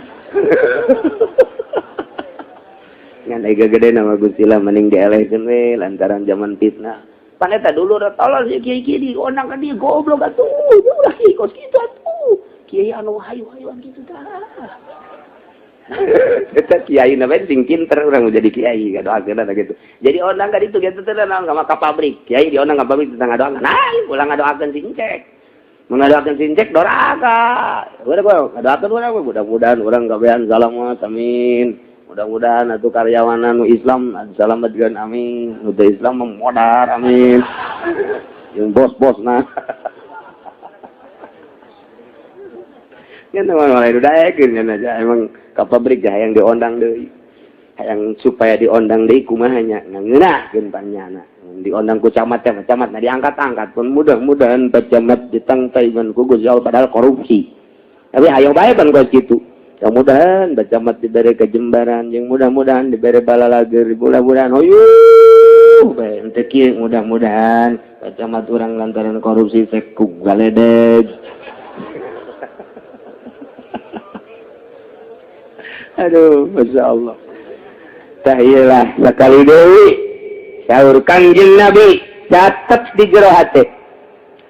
Ngan ega gede nama Gusti lah mending dielehkeun we lantaran zaman fitnah. Pan eta dulu udah tolol si kiai kiai diondang ka dieu goblok atuh. Ulah kiai kos kitu atuh. Kiai anu hayu-hayuan kitu tah. Eta kiai na bae sing pinter urang jadi kiai ngadoakeun gitu. Jadi ondang ka ditu kitu teh naon ka pabrik. Kiai diondang ka pabrik tentang ngadoakeun. Nah, ulah ngadoakeun si Encek. Mun ngadoakeun si Encek doraka. Udah gua ngadoakeun urang mudah-mudahan urang kabehan salamet amin. Mudah-mudahan atuh karyawan anu Islam salametkeun amin. Nu teu Islam mah modar amin. Jeung bos-bos nah. Nya mah lain daekeun nya aja emang ka pabrik dah hayang diondang deui. Hayang supaya diondang deui kumaha nya ngeunahkeun panyana. Diondang ku camat teh camat na diangkat-angkat pun mudah-mudahan Pak Camat ditangtayungan ku Gusti Allah padahal korupsi. Tapi hayang bae pan kos kitu. Mudah-mudahan Pak Camat diberi kejembaran, yang mudah-mudahan diberi balalager, mudah-mudahan hoyuh bae henteu kieu mudah-mudahan Pak Camat urang lantaran korupsi sekuk galedeg. Aduh, Masya Allah. Tahiyalah sekali deui saur Kangjeng Nabi catet di jero hati.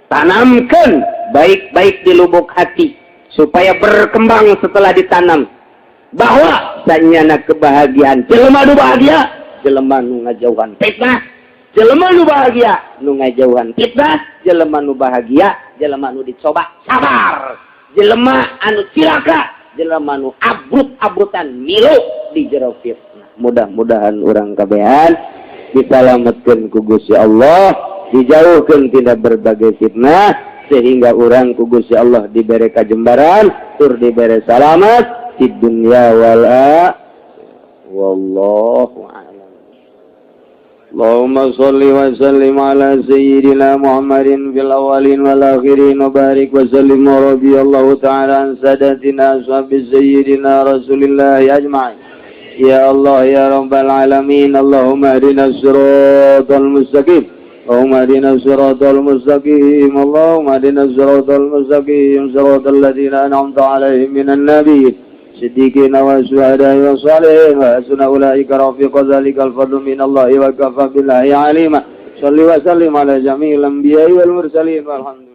Tanamkan baik-baik di lubuk hati supaya berkembang setelah ditanam. Bahwa sanyana kebahagiaan jelema nu bahagia, jelema nu ngajauhan fitnah, jelema nu bahagia nu ngajauhan fitnah, jelema nu bahagia, jelema nu dicoba sabar, jelema anu cilaka, jelema nu abrut-abrutan milu di jero fitnah. Mudah-mudahan urang kabehan Disalametkeun ku Gusti Allah, dijauhkeun tina berbagai fitnah, sehingga urang ku Gusti Allah dibere kajembaran tur dibere salamat di dunia wal wallahu a'lam. اللهم صل وسلم على سيدنا محمد في الأولين والآخرين وبارك وسلم ورضي الله تعالى عن سادتنا أصحاب سيدنا رسول الله أجمعين. يا الله، يا رب العالمين، اللهم اهدنا الصراط المستقيم، اللهم اهدنا الصراط المستقيم، اللهم اهدنا الصراط المستقيم، صراط الذين أنعمت عليهم من النبيين، صديقين والشهداء والصالحين، وحسن أولئك رفيقا. ذلك الفضل من الله وكفى بالله عليما. صل وسلم على جميع الأنبياء والمرسلين والحمد